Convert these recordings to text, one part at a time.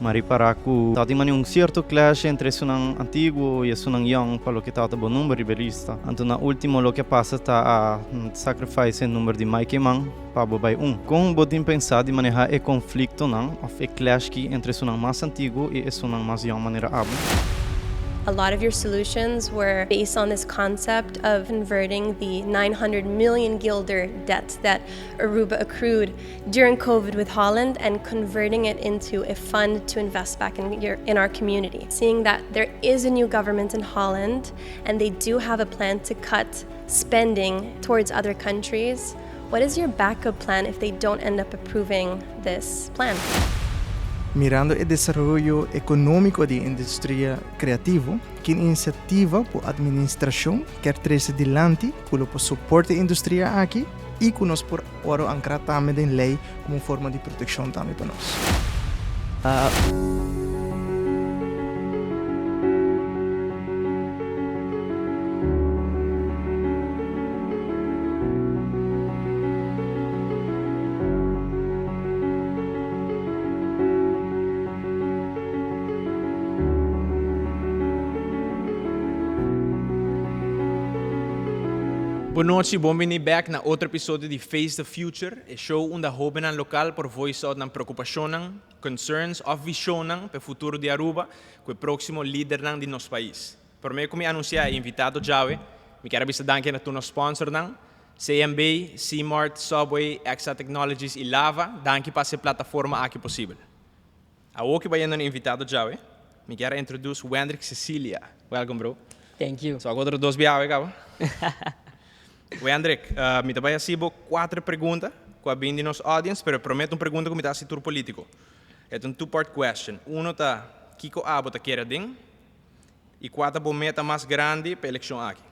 M'a ripará ku ta tin mane un sierto clash entre esunnan antiguo i esunnan yòn pa loke tabata bo number riba e lista. Anto na último loke a pasa ta a sacrifice e number di Mike Eman pa bo bai un. Kon bo tin pensá di manehá e konfliktonan òf e clash ki entre esunnan mas antiguo i esunnan mas yòn manera abo? A lot of your solutions were based on this concept of converting the 900 million guilder debt that Aruba accrued during COVID with Holland and converting it into a fund to invest back in, your, in our community. Seeing that there is a new government in Holland and they do have a plan to cut spending towards other countries, what is your backup plan if they don't end up approving this plan? Mirando e desaroyo economico di industria creativo, ki iniciativa cu administracion kier trece dilanti cu lo por soporta e industria aki y cu nos por oro ancra tambe den ley como un forma di proteccion tambe pa nos. Bon nochi, bon bini bek na otro episodio di Face the Future, e show unda hobennan local por voice out nan preocupacionnan, concerns of visionnan pa e futuro di Aruba cu e proximo lidernan di nos pais. Prome cu mi anuncia e invitado djawe, mi kier a bisa danki na tur nos sponsornan, CMB, C-Mart, Subway, Exa Technologies y Lava, danki pa haci e plataforma aki posibel. Awor ki bayendo na invitado djawe, mi kier a introduce Wendrick Cecilia. Welcome bro. Thank you. So a otro dos biawe caba. Wendrick, mi ta bay haci bo cuater pregunta cu a bin di nos audience, pero e prome ta un pregunta cu mi ta haci tur politico. E ta un two part question. Uno ta, kico abo ta kere aden? Y cua ta bo meta mas grandi pa e eleccion aki?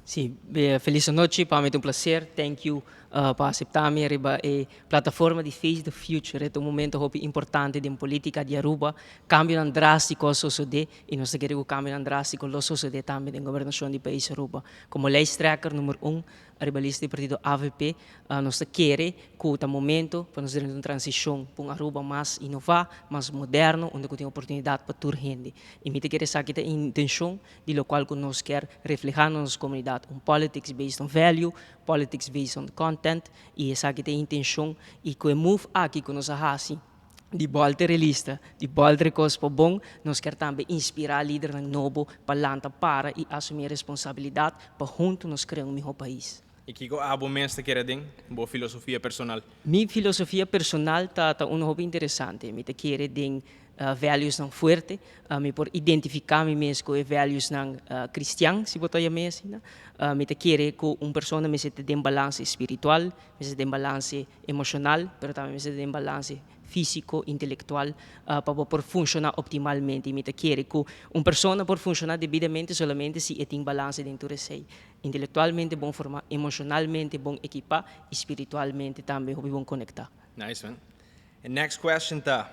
Sí, felis anochi, pa mi ta un placer, thank you pa acepta mi riba e plataforma di Face the Future, e ta un momento hopi importante den politica di Aruba, cambionan drastico a sosode y nos ta kere cu cambionan drastico lo sosode tambe den gobernacion di pais Aruba. Como lijsttrekker numero un riba lista di partido avp, nos ta kere cu ta momento pa nos drenta un transicion pa un Aruba mas inova, mas moderno, unda cu tin oportunidad pa tur hende. Y mi ta kere esaki ta e intencion di locual cu nos kier refleha na nos comunidad, un politics based on value, politics based on content, y esaki ta e intencion y cu e move aki cu nos a haci di bolter e lista, di bolter e cos pa bon, nos kier tambe inspira lidernan nobo pa lanta para y asumi e responsabilidad pa hunto nos crea un miho pais. Y kico abo mes ta kere den bo filosofia personal? Mi filosofia personal ta ta uno hopi interesante. Mi ta kere den valuesnan fuerte. Mi por identifica mi mes cu e valuesnan cristian, si bo ta yam'e asina. Mi ta kere cu un persona mester ta den balance spiritual, mester ta den balance emocional, pero tambe mester ta den balance fisico, intelectual, pa bo por funciona optimalmente. Y mi ta kere cu un persona por funciona debidamente solamente si e tin balance den tur esey. Intelectualmente bon forma, emocionalmente bon equipa y spiritualmente tambe hopi bon conecta. Nice man. E next question ta,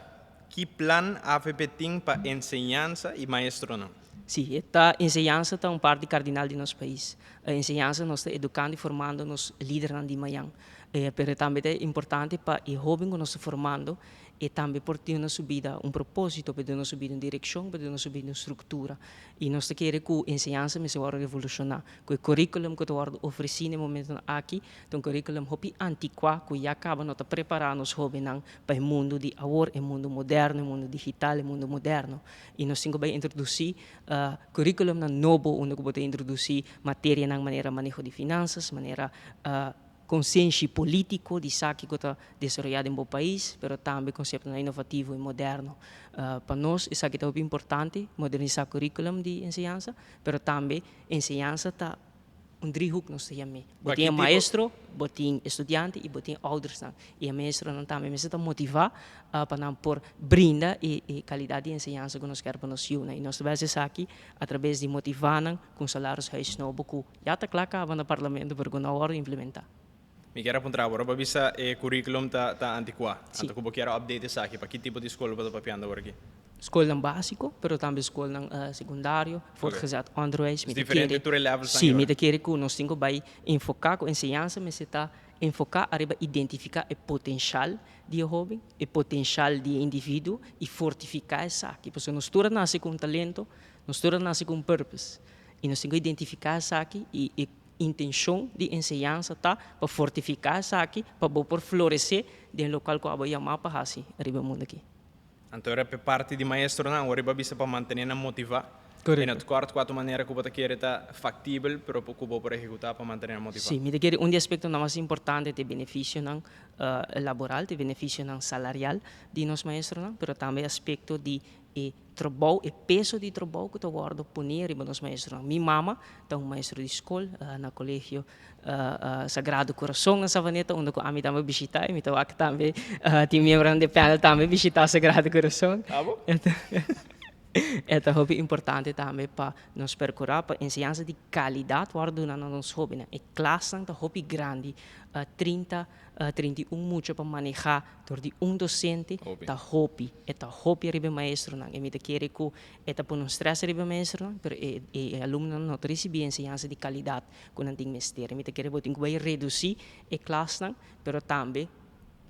ki plan avp tin pa enseñansa y maestronan? Si, e ta enseñansa ta un parti cardinal di nos pais. Enseñansa nos ta educando y formando nos lidernan di mañan. Pero tambe ta importante pa e hoben cu nos ta formando e tambe por tin na su bida un proposito, por duna su bida un direccion, por duna su bida un structura. Y nos ta kere cu enseñansa mester wordo revoluciona, cu e curriculum cu ta wordo ofreci na e momentonan aki ta un curriculum hopi anticua cu ya caba no ta prepara nos hobennan pa e mundo di awor, e mundo moderno, e mundo digital, e mundo moderno. Y nos tin cu bay introduci curriculumnan nobo unda cu bo ta introduci materianan manera maneho di finanzas, manera Konsenshi polítiko di sa kiko ta desaroyá den bo pais, pero tambe konseptonan inovativo i moderno. Pa nos esaki ta hopi importante, modernisá kurikulum di enseñansa, pero tambe enseñansa ta un driehoek nos ta yam'é. Bo tin e maestro, bo tin e studiante i bo tin e oudersnan. I e maestronan tambe mester ta motivá pa nan por brinda e kalidat di enseñansa ku nos kier pa nos yunan. I nos ta bai hasi esaki atrabes di motivá nan ku un salarishuis nobo ku Ya ta kla kaba na parlamento pero ku no a wòrdu implementá. Mi kier a puntra bo, bo a bisa e curriculum ta ta anticuá. Si. Anto ku bo kier a update esaki, pa ki tipo di skol bo ta papiando awor aki? Skolnan básiko, pero tambe skolnan sekundario, enfoca ariba identifica e potencial di e hoben, e potencial di e individuo y fortifica esaki. Pasobra nos tur a nace cu un talento, nos tur a nace cu un purpose y nos tin cu identifica esaki y e intencion di enseñansa ta pa fortifica esaki pa bo por florece den locual cu abo yama pa haci riba e mundo aki. Anto era p'e parti di maestronan, awor riba bisa pa mantene nan motivá. Correcto. En het kort, kua ta manera ku bo ta kere ta faktibel, pero ku bo por ehekutá pa mantene nan motivá? Sí, mi ta kere un di aspektonan mas importante ta e benefisionan laboral, ta e benefisionan salarial di nos maestronan, pero tambe e aspekto di e trabou, e peso di trabou ku ta wòrdu poné riba nos maestronan. Mi mama ta un maestro di skol na Kolegio Sagrado Corazon na Savaneta unda ku ami tambe bishita i mi ta wak tambe tin miembronan di panel tambe bishita Sagrado Corazon. Abo? E ta hopi importante tambe pa nos percura pa enseñansa di calidad worde duna na nos hobennan. E klasnan ta hopi grandi, 30, 31 mucha pa maneha dor di un docente ta hopi. E ta hopi ariba e maestronan i mi ta kere ku e ta pone un stress ariba e maestronan pero e e alumnonan no ta ricibi enseñansa di calidad ku nan tin mester. Mi ta kere bo tin ku bai redusí e klasnan, pero tambe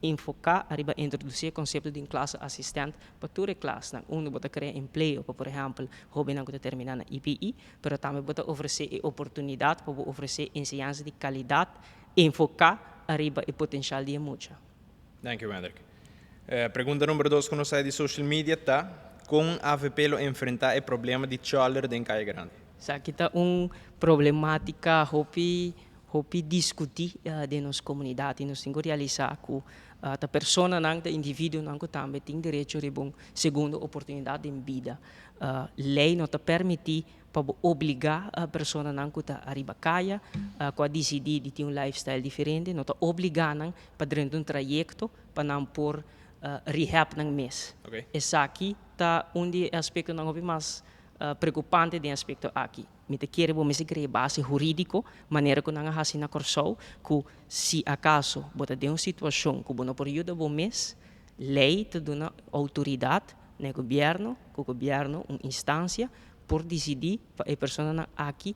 enfoká ariba introdusí e konsepto di un klase asistent pa tur e klasnan. Unda bo ta krea empleo pa, por ehèmpel, hóbennan ku ta terminá na IPI, pero tambe bo ta ofresé e oportunidat pa bo ofresé enseñansa di kalidat enfoká ariba e potenshal di e mucha. Danki, Wendrick. Pregunta number dos ku nos sai di social media ta, Kon avp lo enfrentá e problema di cholder den Kaya Grandi? Esaki ta un problematica hopi hopi discuti den nos comunidad y nos tin cu realisa cu ta personanan, ta individuonan cu tambe tin derecho riba un segundo oportunidad den bida. Ley no ta permiti pa bo obliga personanan cu ta ariba caya, cu a dicidi di tin un lifestyle diferente, no ta obliga nan pa drenta un trayecto pa nan por rehab nan mes. Esaki ta un di e aspectonan hopi mas Preocupante den aspecto aki. Mi ta kere bo mester crea base huridico, manera cu nan a haci na Corsou, cu si acaso bo ta den un situacion cu bo no por yuda bo mes, ley ta duna autoridad na e gobierno, cu gobierno, un instancia, por dicidi pa e personanan aki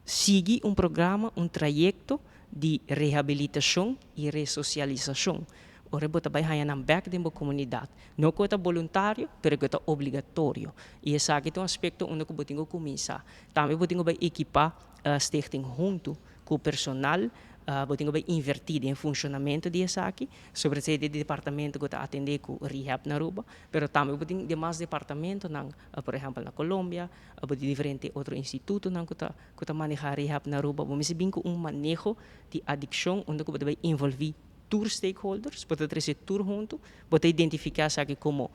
sigui un programa, un trayecto di rehabilitacion y resocialisacion. Ora bo ta bay haya nan bek den bo comunidad. No cu e ta boluntario, pero cu e ta obligatorio. Y esaki ta un aspecto unda cu bo tin cu cuminsa. Tambe bo tin cu bay equipa Stichting Hunto cu personal, bo tin cu bay inverti den funcionamento di esaki, sobre todo di departamento cu ta atende cu rehab na Aruba, pero tambe bo tin demas departamentonan, por ehempel na Colombia, Bo di diferente otro institutonan ku ta ku ta manehá rehab na Aruba. Bo mester bin ku un maneho di adikshon unda ku bo ta bai envolví tur stakeholders, bo ta trese tur huntu, bo ta identifiká esaki komo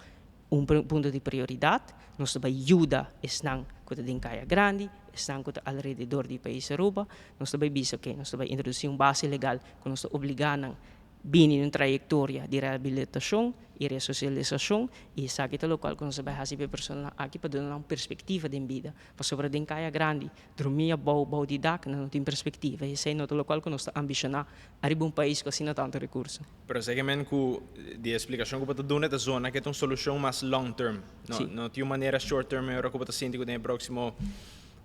un punto di prioridat. Nos ta bai yuda esnan ku ta den Kaya Grandi, esnan ku ta alrededor di pais Aruba. Nos ta bai bisa oke, nos ta bai introdusí un base legal ku nos ta obligá nan bini den un trayektoria di rehabilitashon i resosialisashon i esaki ta lokual ku nos a bai hasi pa e personanan aki pa duna nan un perspektiva den bida. Pasobra den kaya grandi, drumia bou bou di dak, nan no tin perspektiva i esei no ta lokual ku nos ta ambishoná ariba un pais ku asina tantu rekurso. Pero esaki men ku di e splikashon ku bo ta duna e ta zona ku e ta un solushon mas long term. No no tin un manera short term ora ku bo ta sinti ku den e próksimo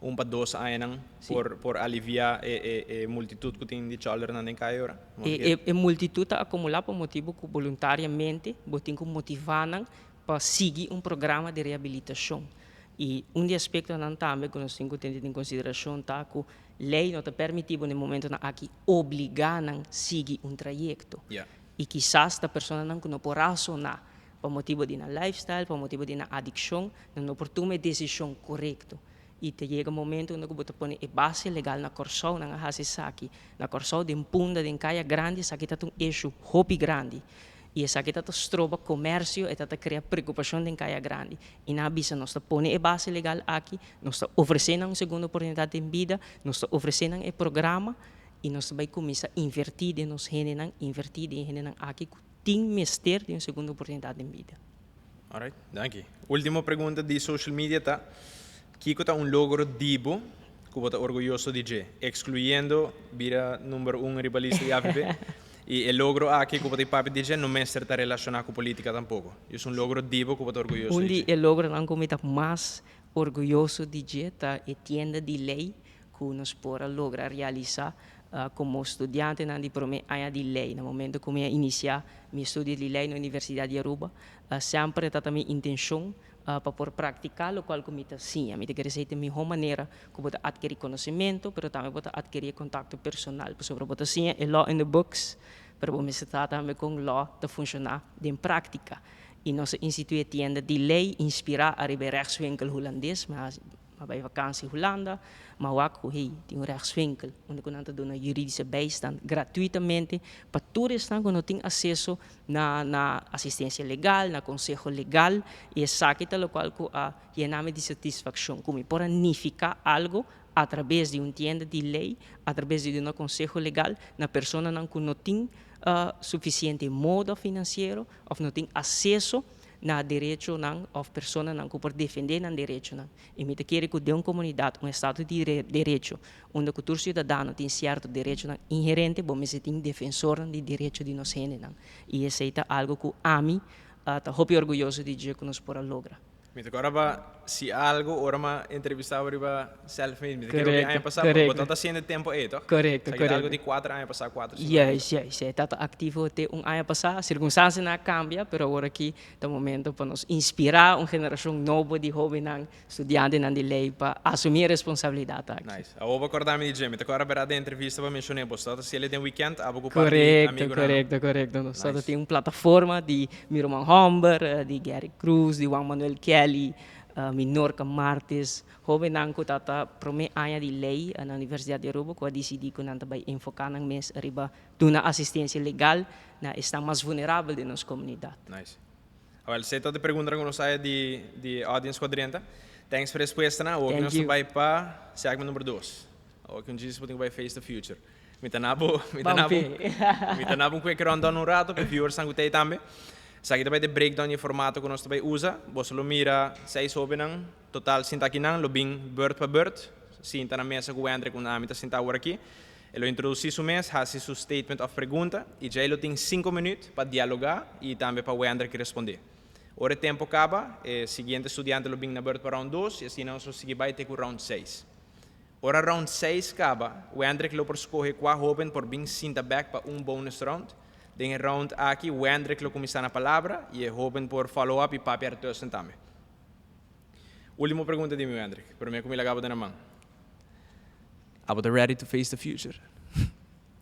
Un pa dos añanan por por alivia e e e multitud ku tin di choldernan den kaya ora? E e multitud ta akumulá pa motibu ku boluntariamente bo tin ku motivá nan pa sigui un programa di rehabilitashon. I un di aspektonan tambe ku nos tin ku tene den konsiderashon ta ku lei no ta permití bo na e momentonan aki obligá nan sigui un trayekto. I kisas ta personanan ku no por rasoná Pa motibu di nan lifestyle, pa motibu di nan adikshon, nan no por tuma e desishon korekto. I ta yega momento unda ku bo ta pone e base legal na Kòrsou, nan a hasi esaki na Kòrsou den Punda, den Kaya Grandi, esaki ta ta un issue hopi grandi. I esaki ta ta stroba komersio, e ta ta krea preokupashon den Kaya Grandi. I nan a bisa nos ta pone e base legal aki, nos ta ofresé nan un segundo oportunidat den bida, nos ta ofresé nan e programa i nos ta bai kuminsá invertí den nos hendenan, invertí den e hendenan aki ku tin mester di un segundo oportunidat den bida. Alright, danki. Ultimo pregunta di social media ta, Kiko ta un logro di bo ku bo ta orguyoso di dje, ekskluyendo bira number un riba lista di avp? I e logro aki ku bo ta papia di dje no mester ta relashoná ku politika tampoko. Jus un logro di bo ku bo ta orguyoso Un di di dje. e logronan ku mi ta mas orguyoso di dje ta e tienda di lei ku nos por a logra realisá. Como studiantenan di prome aña di ley, na momento cu mi a inicia mi estudio di ley na Universidad di Aruba, semper ta ta mi intencion pa por practica locual cu mi ta siña. Mi ta kere esey ta e miho manera cu bo ta adkeri conocimento, pero tambe bo ta adkeri e contacto personal, pasobra bo ta siña e law in the books, pero bo mester sa tambe con law ta funciona den practica. Y nos a institui e tienda di ley inspira ariba e rechtswinkel Hulandes, mi a Ma bai vakansi Hulanda, ma wak ku hey, tin un rechtswinkel unda ku nan ta duna juridische bijstand gratuitamente pa tur esnan ku no tin aseso na na asistencia legal, na konseho legal, i esaki ta lokual ku a yena mi di satisfakshon, ku mi por a nifiká algo atrabes di un tienda di lei, atrabes di duna konseho legal na personanan ku no tin sufisiente modo finansiero òf no tin aseso na derechonan òf personanan ku por defendé nan derechonan. I mi ta kere ku den un komunidat, un estado di derecho, unda ku tur siudadano tin sierto derechonan inherente, bo mester tin defensornan di derecho di nos hendenan. I esei ta algu ku ami ta hopi orguyoso di dje ku nos por a logra. Mi ta kòrda pa si algu ora mi a entrevistá bo riba Selfmade, mi ta kere hopi aña pasá, bo tabata hasiendo e tempu ei, tòg? Korekto, Sa ki algu di kuater aña pasá, kuater sinku aña pasá. Juist, juist. E tabata aktivo te un aña pasá. Sirkunstansianan a kambia, pero awor aki ta momento pa nos inspirá un generashon nobo di hóbennan, studiantenan di lei pa asumí e responsabilidat aki. Nice. Awor bo a kòrda mi di dje. Mi ta kòrda bèrdat den entrevista bo a menshoné bo tabata hasiel den wikènt abo ku par di amigunan. Korekto, korekto. Nos tabata tin un plataforma di mi ruman hòmber, di Gary Cruz, di Juan Manuel Kelly, Minorca Martes, hóbennan ku tabata promé aña di lei na Universidat di Aruba ku a disidí ku nan ta bai enfoká nan mes riba duna asistensia legal na esnan mas vulnerabel den nos komunidat. Nice. Awel, esei ta e preguntanan ku nos haya di di audience ku a drenta. Thanks pa respuestanan. Awor ku nos ta bai pa segment number dos. Awor ku un djis bo tin ku bai face the future. Mi ta na bo, mi ta na bo, mi ta na bo un quick rundown un rato pa e viewersnan ku ta ei tambe. Esaki ta bai di breakdown di e formato ku nos ta bai usa. Boso lo mira seis hobennan total sinta akinan, lo bin beurt pa beurt, sinta na mesa ku Wendrick unda ami ta sinta awor aki. E lo introducí su mes, haci su statement of pregunta y djei lo tin cinco minuut pa dialoga y tambe pa Wendrick responde. Ora e tempo caba, e siguiente studiante lo bin na beurt pa round dos y asina nos lo sigui bay te cu round seis. Ora round seis caba, Wendrick lo por scoge cua hoben por bin sinta bek pa un bonus round. Den e round aki, Wendrick lo cuminsa na palabra y e hoben por follow up y papia ertussen tambe. Ultimo pregunta di mi, Wendrick, prome cu mi laga bo den a man. Abo ta ready to face the future?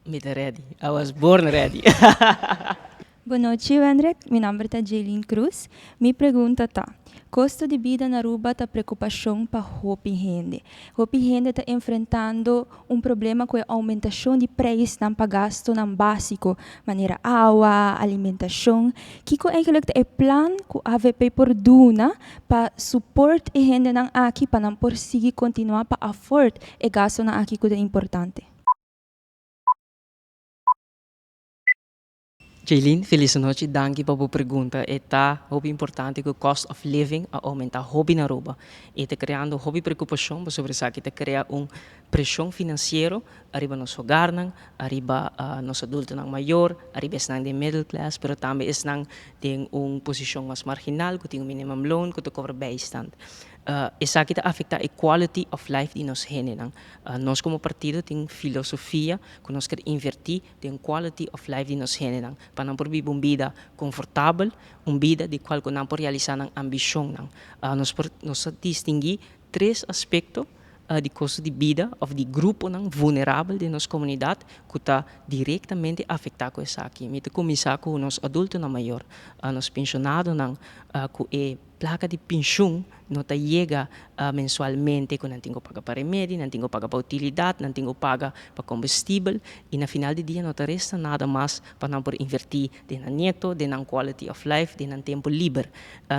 Mi ta ready. I was born ready. Bonochi Wendrick, mi nomber ta Jaylene Cruz. Mi pregunta ta, Costo di bida na Aruba ta preocupacion pa hopi hende. Hopi hende ta enfrentando un problema cu e aumentacion di prijsnan pa gastonan basico, manera awa, alimentacion. Kico eigenlijk ta e plan cu avp por duna pa support e hendenan aki pa nan por sigui continua pa afford e gastonan aki cu ta importante? Jaylene, felis anochi, danki pa bo pregunta. E ta hopi importante ku cost of living a aumenta hopi na Aruba. E ta creando hopi preocupacion pasobra esaki ta crea un presion financiero ariba nos hogarnan, ariba nos adultonan mayor, ariba esnan den middle class, pero tambe esnan den un posicion mas marginal cu tin un minimum loon cu ta cobra bijstand. Esaki ta afecta e quality of life di nos hendenan. Nos como partido tin filosofia cu nos kier inverti den quality of life di nos hendenan, pa nan por biba un bida confortabel, un bida di cual cu nan por realisa nan ambicionnan. Nos por nos ta distingui tres aspecto di costo di bida of di gruponan vulnerabel den nos comunidad cu ta directamente afecta cu esaki. Mi ta cuminsa cu nos adultonan mayor, nos pensionadonan cu e placa di pensioen no ta yega mensualmente cu nan tin cu paga pa remedi, nan tin cu paga pa utilidad, nan tin cu paga pa combustibel y na final di dia no ta resta nada mas pa nan por inverti den nan nieto, den nan quality of life, den nan tempo liber.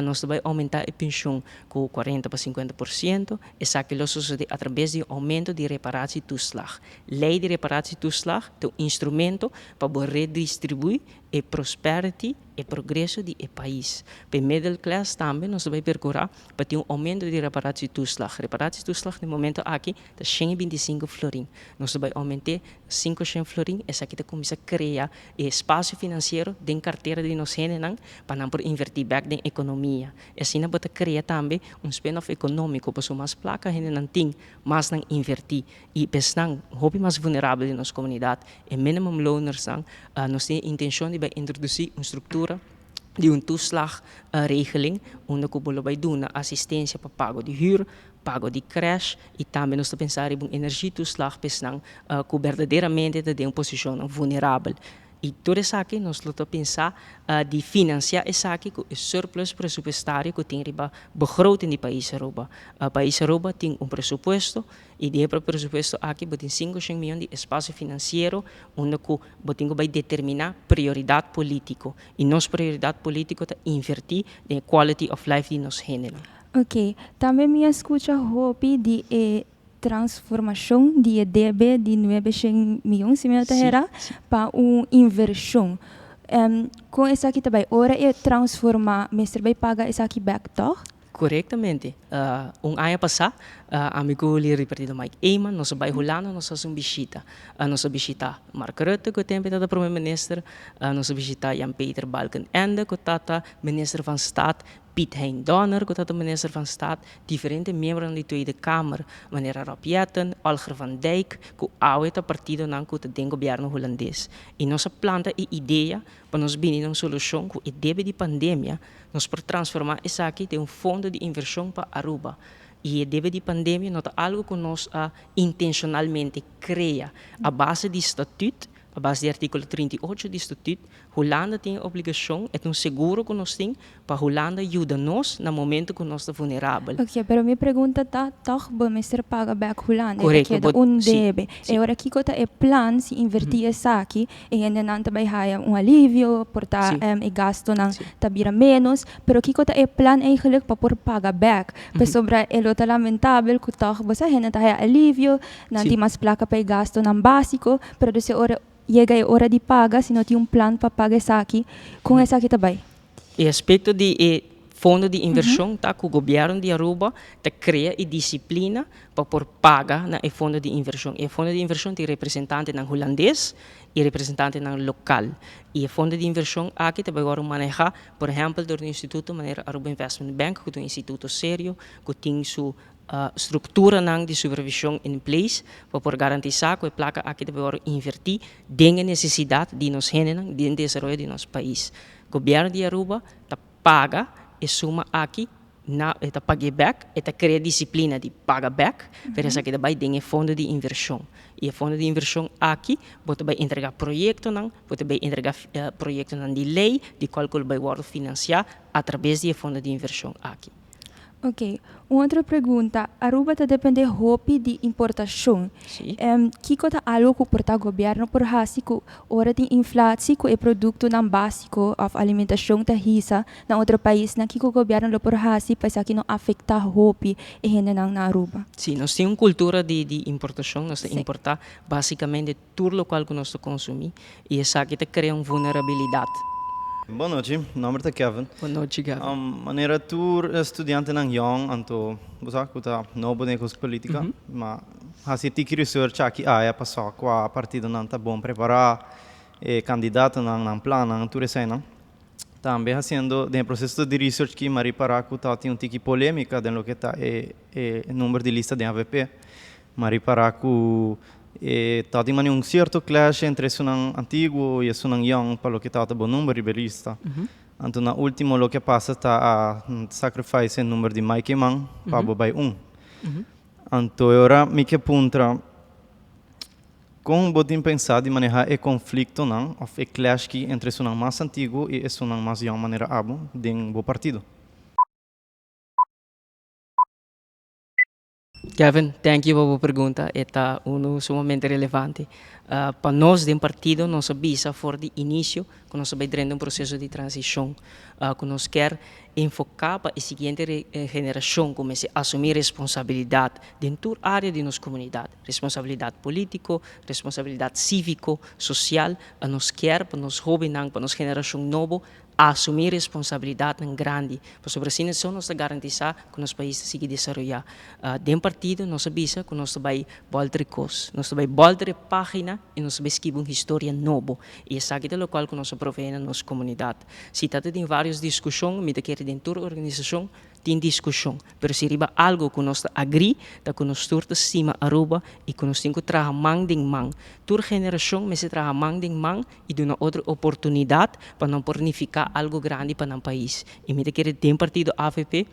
Nos ta bay aumenta e pensioen cu cuarenta pa cincuenta por ciento, esaki lo sosode atrabes di un aumento di reparatietoeslag. Ley di reparatietoeslag ta un instrumento pa bo redistribui e prosperity, e progreso di e pais. Pa e middle class tambe. nos ta bai percura pa tin un aumento di reparatietoeslag. Reparatietoeslag na e momento aki ta 125 florin. Nos ta bai aument'é 500 florin. Esaki ta cuminsa crea e espacio financiero den cartera di nos hendenan pa nan por inverti bek den economia. Y asina bo ta crea tambe un spin-off economico pasobra mas placa hendenan tin, mas nan inverti. Y esnan hopi mas vulnerabel den nos comunidad, e minimum lonersnan, nos tin e intencion di bai introduci un structura di un toeslag regeling unda cu bo lo bai duna asistencia pa pago di huur, pago di crash y tambe nos ta pensa riba un energietoeslag pa esnan cu berdaderamente ta den un posicionnan vulnerabel. Y tur esaki nos lo ta pensa di financia esaki cu e surplus presupuestario cu tin riba begroting di pais Aruba. Pais Aruba tin un presupuesto y den e presupuesto aki bo tin 500 miyon di espacio financiero unda cu bo tin cu bay determina prioridad politico. Y nos prioridad politico ta inverti den e quality of life di nos hendenan. Ok, tambe mi a scucha hopi di e transformacion di e debe di 900 miyon, si mi no ta hera, pa un inversion. Con esaki ta bay? Ora e transforma mester bay paga esaki bek, toch? Corectamente. Un aña pasa, ami cu lider di partido Mike Eman, nos a bay Hulanda, nos a haci un bishita. Nos a bishita Mark Rutte, cu e tempo e tata Prome Minister, nos a bishita Jan Peter Balkenende, cu tata Minister van Staat, Piet Hein Donner, cu tata Minister van Staat, diferente miembronan di Tweede Kamer, manera Rob Jetten, Olger van Dijk, cu awe ta partidonan cu ta den gobierno Hulandes. Y nos a planta e idea pa nos bini na un solucion cu e debe di pandemia, nos por transforma esaki den un fondo di inversion pa Aruba. Y e debe di pandemia no ta algo cu nos a intencionalmente crea. A base di statuut, a base di articulo 38 di statuut, Hulanda tin e obligacion, e ta un seguro cu nos tin, pa Hulanda yuda nos na momento cu nos ta vulnerabel. Ok, pero mi pregunta ta, toch bo mester paga bek Hulanda? E ta keda un debe. E ora kico ta e plan si inverti esaki, e hendenan ta bay haya un alivio, por ta e gastonan ta bira menos, pero kico ta e plan eigenlijk pa por paga bek? Pasobra e lo ta lamentabel cu toch bo sa hende ta haya alivio, nan tin mas placa pa e gastonan basico, pero dus e ora yega e ora di paga, si no tin un plan pa paga esaki, con esaki ta bay? E aspecto di e fondo di inversion ta cu gobierno di Aruba ta crea e disciplina pa por paga na e fondo di inversion. E fondo di inversion tin representantenan Hulandes y representantenan local. Y e fondo di inversion aki ta bay worde maneha por ehempel door di un instituto manera Aruba Investment Bank cu ta un instituto serio cu tin su structuranan di supervision in place pa por garantisa cu e placa aki ta bay worde inverti den e necesidad di nos hendenan den desaroyo di nos pais. Gobierno di Aruba ta paga e suma aki na e ta pag'é bek, e ta crea disciplina di paga bek, pero esaki ta bay den e fondo di inversion. Y e fondo di inversion aki bo ta bay entrega proyectonan, bo ta bay entrega proyectonan di ley di cual cu lo bay wordo financia a traves di e fondo di inversion aki. Ok, un otro pregunta. Aruba ta depende hopi di importacion. Kico ta algo cu por ta gobierno por haci cu ora tin inflatie cu e productonan basico of alimentacion ta hisa na otro paisnan? Kico gobierno lo por haci pa esaki no afecta hopi e hendenan na Aruba? Si, nos tin un cultura di importacion, nos ta importa basicamente tur locual cu nos ta consumi y esaki ta crea un vulnerabilidad. Bon nochi, mi nomber ta Kevin. Bon nochi Kevin. Manera tur studiantenan yong anto bo sa cu ta nobo den e cos politica, ma haci tiki research aki aya paso cua partidonan ta bon prepara, e candidatonan, nan plannan, tur eseinan. Tambe haciendo den e proceso di research ki mi a ripara cu ta tin un tiki polemica den loke ta e number di lista den avp. Mi a ripara cu e ta tin manera un cierto clash entre esunnan antiguo y esunnan young pa loke ta ta bo number riba e lista. Anto na ultimo loke a pasa ta a sacrifice e number di Mike Eman pa bo bay un. Anto e ora mi ke puntra con bo tin pensa di maneha e conflictonan of e clash ki entre esunnan mas antiguo y esunnan mas young manera abo den bo partido? Kevin, thank you pa bo pregunta. E ta unu sumamente relevante. Pa nos den partido nos a bisa for di inicio cu nos a bay drenta un proceso di transicion, cu nos kier enfoca pa e siguiente generacion cu mester asumi responsabilidad den tur area di nos comunidad, responsabilidad politico, responsabilidad civico, social. Nos kier pa nos hobennan, pa nos generacion nobo. Asumí responsabilidatnan grandi, pasobra asina so nos ta garantisá ku nos pais ta sigui desaroyá. Den partido nos a bisa ku nos ta bai bòlter e kos, nos ta bai bòlter e página i nos ta bai skibi un historia nobo. I esaki ta lokual ku nos a proveé na nos komunidat. Si ta ta tin vários diskushon, mi ta kere den tur organisashon tin diskushon, pero si riba algu ku nos ta agrí ta ku nos tur ta stima Aruba i ku nos tin ku traha man den man. Tur generashon mester traha man den man i duna otro oportunidat pa nan por nifiká algu grandi pa nan pais. I mi ta kere den partido avp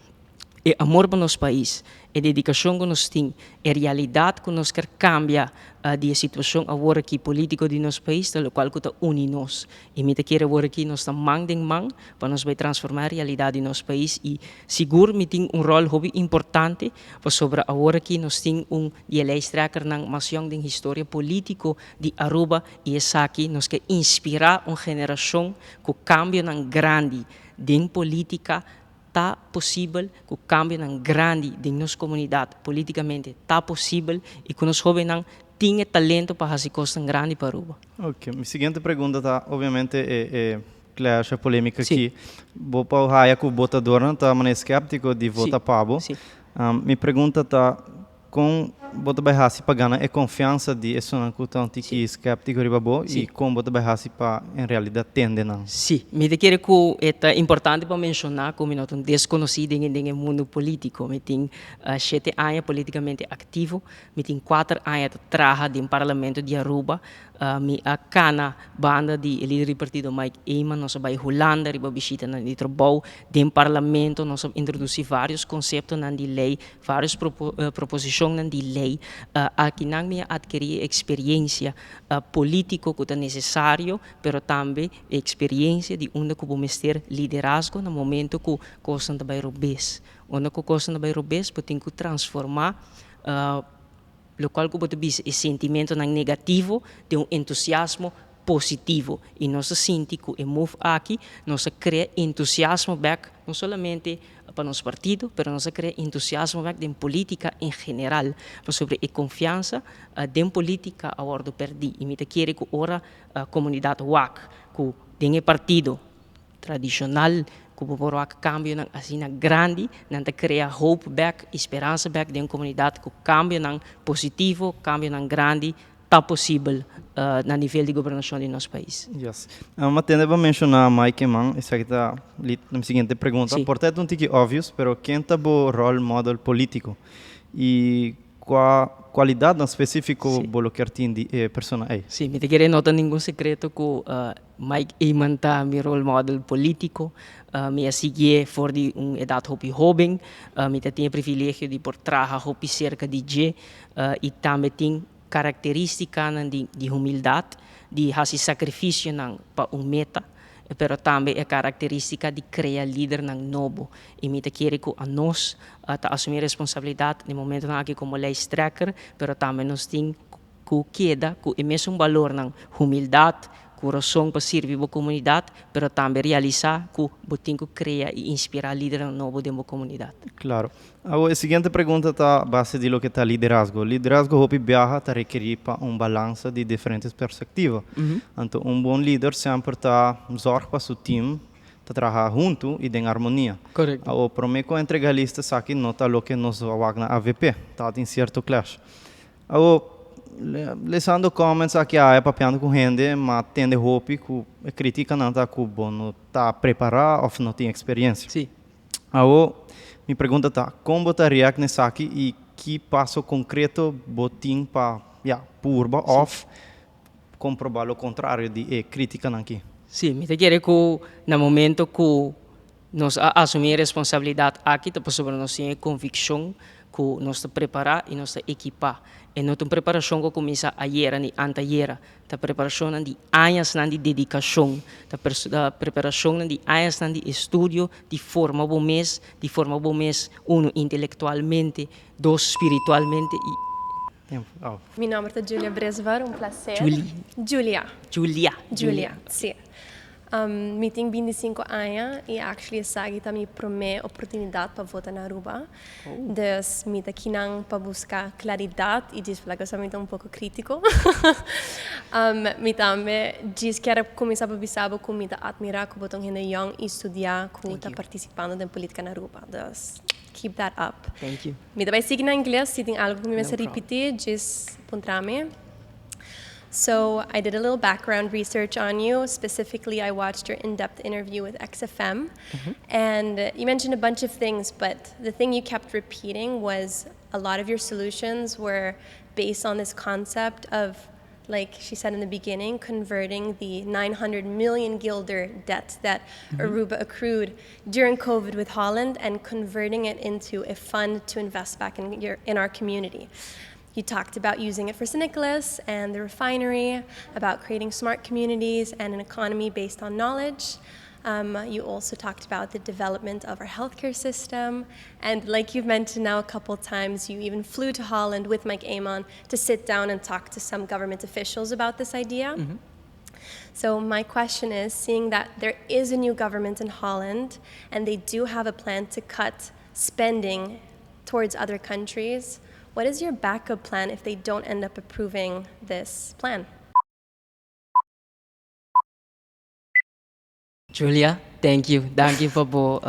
e amor pa nos pais, e dedikashon ku nos tin, e realidat ku nos ker kambia di e situashon awor aki polítiko di nos pais ta lokual ku ta uni nos. I mi ta kere awor aki nos ta man den man pa nos bai transformá e realidat di nos pais i sigur mi tin un ròl hopi importante pasobra awor aki nos tin un di e lijsttrekkernan mas yòn den historia polítiko di Aruba i esaki nos ke inspirá un generashon ku kambionan grandi den polítika ta posibel, ku kambionan grandi den nos komunidat polítikamente ta posibel i ku nos hóbennan tin e talento pa hasi kosnan grandi pa Aruba. Ok, mi siguiente pregunta ta obviamente e e clash, e polémica aki. Bo por haya ku botadornan ta manera sképtiko di vota pa bo. Mi pregunta ta Kon bo ta bai hasi pa gana e konfiansa di esunnan ku ta un tiki skèptiko riba bo i kon bo ta bai hasi pa en realidat tende nan? Sí, mi ta kere ku e ta importante pa menshoná ku mi no ta un deskonosí den den e mundu polítiko. Mi tin shete aña polítikamente aktivo, mi tin kuater aña ta traha den Parlamento di Aruba. Mi a kana banda di e lider di partido Mike Eman, nos a bai Hulanda riba bishitanan di trabou. Den Parlamento nos a introdusí vários konseptonan di lei, vários proposishonnan di lei. Akinan mi a atkerí e eksperiencia polítiko ku ta nesesario, pero tambe e eksperiencia di unda ku bo mester liderazgo na momento ku kosnan ta bai robes. Unda ku kosnan ta bai robes bo tin ku transformá. Lokual ku bo ta bisa e sentimentonan negativo den un entusiasmo positivo. I nos ta sinti ku e move aki nos a krea entusiasmo bèk no solamente pa nos partido, pero nos a krea entusiasmo bèk den polítika en general. Pasobra e konfiansa den polítika a wòrdu pèrdí. I mi ta kere ku ora komunidat wak ku den e partido tradishonal ku bo por wak kambionan asina grandi, nan ta krea hoop bèk i speransa bèk den komunidat ku kambionan positivo, kambionan grandi ta posibel na nivel di gobernashon di nos pais. Yes. Mi a tende bo menshoná Mike Eman, esaki ta mi siguiente pregunta. Por ta e ta un tiki obvious, pero ken ta bo role model polítiko? I Kua kualidatnan spesífiko bo lo kier tin di e persona ei? Sí, mi ta kere no ta ningun sekreto ku Mike Eman ta mi role model polítiko. Mi a siguié for di un edat hopi hóben. Mi ta tin e privilegio di por traha hopi serka di dje i tambe tin karakterístikanan di humildat, di hasi sakrifisionan pa un meta. pero tambe e karakterístika di krea lidernan nobo. I mi ta kere ku anos ta asumí responsabilidat den momentonan aki komo lijsttrekker, pero tambe nos tin ku keda ku e mesun balornan, humildat, kurason pa sirbi bo komunidat, pero tambe realisá ku bo tin ku krea i inspirá lidernan nobo den bo komunidat. Klaro. Awor e siguiente pregunta ta base di loke ta liderazgo. Liderazgo hopi biaha ta rekerí pa un balansa di diferentes perspektiva. Anto un bon lider semper ta zòrg pa su tim ta traha huntu i den armonia. Awor promé ku entrega lista esaki no ta loke nos a wak na avp. Ta tin sierto clash. Awor lesando comments aki aya papiando ku hende m'a tende hopi ku e kritikanan ta ku bo no ta prepará òf no tin eksperiencia. Awo, mi pregunta ta, kon bo ta react na esaki i ki paso konkreto bo tin pa, ya, purba òf komprobá lo kontrario di e kritikanan aki? Sí, mi ta kere ku na momento ku nos a asumí e responsabilidat aki ta pasobra nos tin e konvikshon ku nos ta prepará i nos ta ekipá. E no ta un preparashon ku a kuminsá ayera ni antayera. Ta preparashonnan di añasnan di dedikashon, ta preparashonnan di añasnan di estudio, di forma bo mes, di forma bo mes, uno, intelektualmente, dos, spiritualmente i. Mi nomber ta Julia Bresvar, un placer. Julie. Julia. Julia. Julia, si. Mi tin 25 aña y actually esaki ta mi prome oportunidad pa vota na Aruba. Dus mi ta kinan pa busca claridad y djis pa laga mi ta un poco critico. Mi tambe djis kier cuminsa pa bisa bo cu mi ta admira cu bo ta un hende young y studia cu ta participando den politica na Aruba. Dus keep that up. Thank you. Mi ta bay sigui na Ingles, si tin algo cu mi mester ripiti, djis puntra mi. So I did a little background research on you. Specifically, I watched your in-depth interview with XFM. And you mentioned a bunch of things, but the thing you kept repeating was a lot of your solutions were based on this concept of, like she said in the beginning, converting the 900 million guilder debt that Aruba accrued during COVID with Holland and converting it into a fund to invest back in our community. You talked about using it for San Nicolas and the refinery, about creating smart communities and an economy based on knowledge. You also talked about the development of our healthcare system. And like you've mentioned now a couple times, you even flew to Holland with Mike Eman to sit down and talk to some government officials about this idea. So my question is, seeing that there is a new government in Holland and they do have a plan to cut spending towards other countries, what is your backup plan if they don't end up approving this plan? Julia, thank you. Thank you pa bo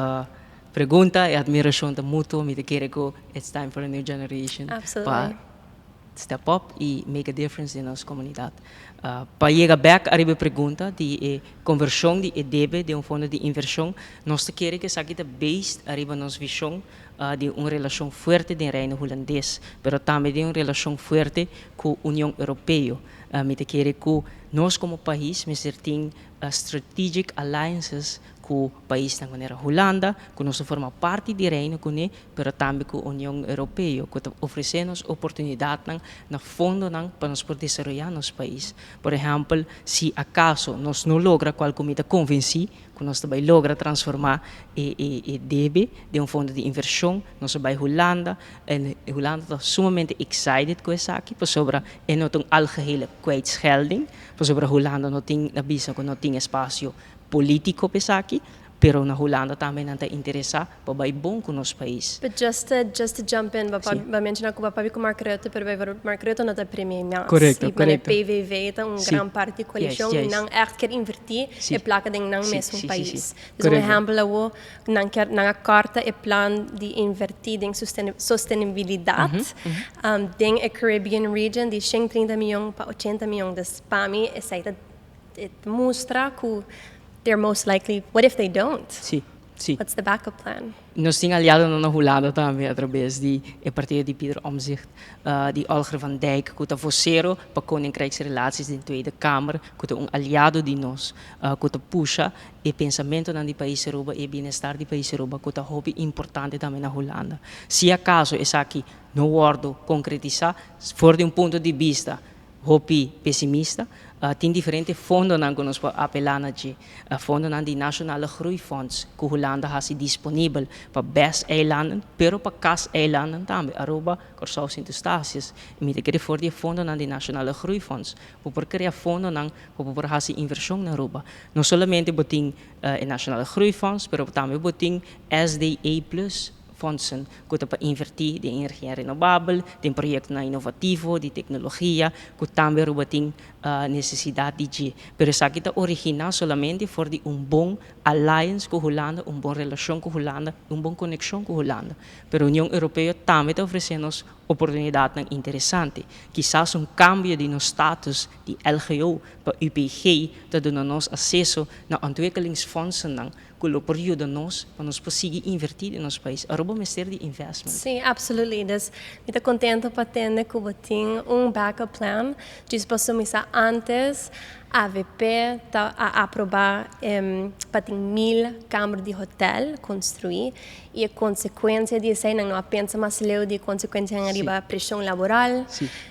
pregunta y admiracion ta mutuo. Mi ta kere cu it's time for a new generation Absolutely. Pa step up y make a difference den nos comunidad. Pa yega back ariba e pregunta di e conversion di e debe den un fondo di inversion, nos ta kere cu esaki ta based ariba nos vision di un relacion fuerte den Reino Hulandes, pero tambe den un relacion fuerte cu Union Europeo. Mi ta kere cu nos como pais mester tin strategic alliances cu paisnan manera Hulanda, cu nos ta forma parti di Reino cune, pero tambe cu Union Europeo, cu ta ofrece nos oportunidadnan na fondonan pa nos por desaroya nos pais. Por ehempel, si acaso nos no logra, cual cu mi ta convenci cu nos ta bay logra transforma e debe den un fondo di inversion, nos ta bay Hulanda, en Hulanda ta sumamente excited cu esaki, pasobra e no ta un algehele kwijtschelding, pasobra Hulanda no tin, a bisa cu no tin espacio politico pa esaki, pero na Hulanda tambe nan ta interesa pa bay bon cu nos pais. But just to jump in, bo a menciona cu bo a papia cu Mark Rutte, pero bijvoorbeeld Mark Rutte no ta premier mas. Correcto, correcto. PVV ta un gran parti di coalicion y nan echt kier inverti e placa den nan mes pais. Dus un ehempel awo, nan kier, nan a corta e plan di inverti den sostenibilidad den e Caribbean region di 130 miyon pa 80 miyon. Dus pa mi, esey ta mustra cu they're most likely, what if they don't? Si. What's the backup plan? Nos tin aliado na Hulanda tambe atraves di e partido di Pieter Omtzigt, di Olger van Dijk, cu ta vocero pa Koninkrijksrelaties den Tweede Kamer, cu ta un aliado di nos, cu ta pusha e pensamento di pais Aruba y bienestar di pais Aruba, cu ta hopi importante tambe na Hulanda. Si acaso esaki no wordo concretisa, for di un punto di vista hopi pesimista, tin diferente fondonan cu nos por apela na dje. Fondonan di Nationale Groeifonds, cu Hulanda haci disponibel pa BES-eilanden, pero pa CAS-eilanden tambe, Aruba, Corsou, Sint Eustatius. Mi ta kere for di fondonan di Nationale Groeifonds, pa por crea fondonan pa por haci inversion na Aruba. No solamente bo tin e Nationale Groeifonds, pero tambe bo tin SDE Plus fondsen cu ta pa inverti den energia renovabel, den proyectonan innovativo, di tecnologia, cu tambe Aruba tin necesidad di dje. Pero esaki ta origina solamente for di un bon alliance cu Hulanda, un bon relacion cu Hulanda, un bon conexion cu Hulanda. Pero Union Europeo tambe ta ofrece nos oportunidadnan interesante. Kisas un cambio di nos status di LGO pa UPG ta duna nos acceso na ontwikkelingsfondsen cu lo por yuda nos pa nos por sigui inverti den nos pais. Aruba mester di investment. Si, absolutely. Dus mi ta contento pa tende cu bo tin un backup plan. Djis pa sumisa antes, AVP ta a aproba pa tin 1000 camber di hotel construi y e consecuencia di esey nan no a pensa mas leu di consecuencia riba presion laboral,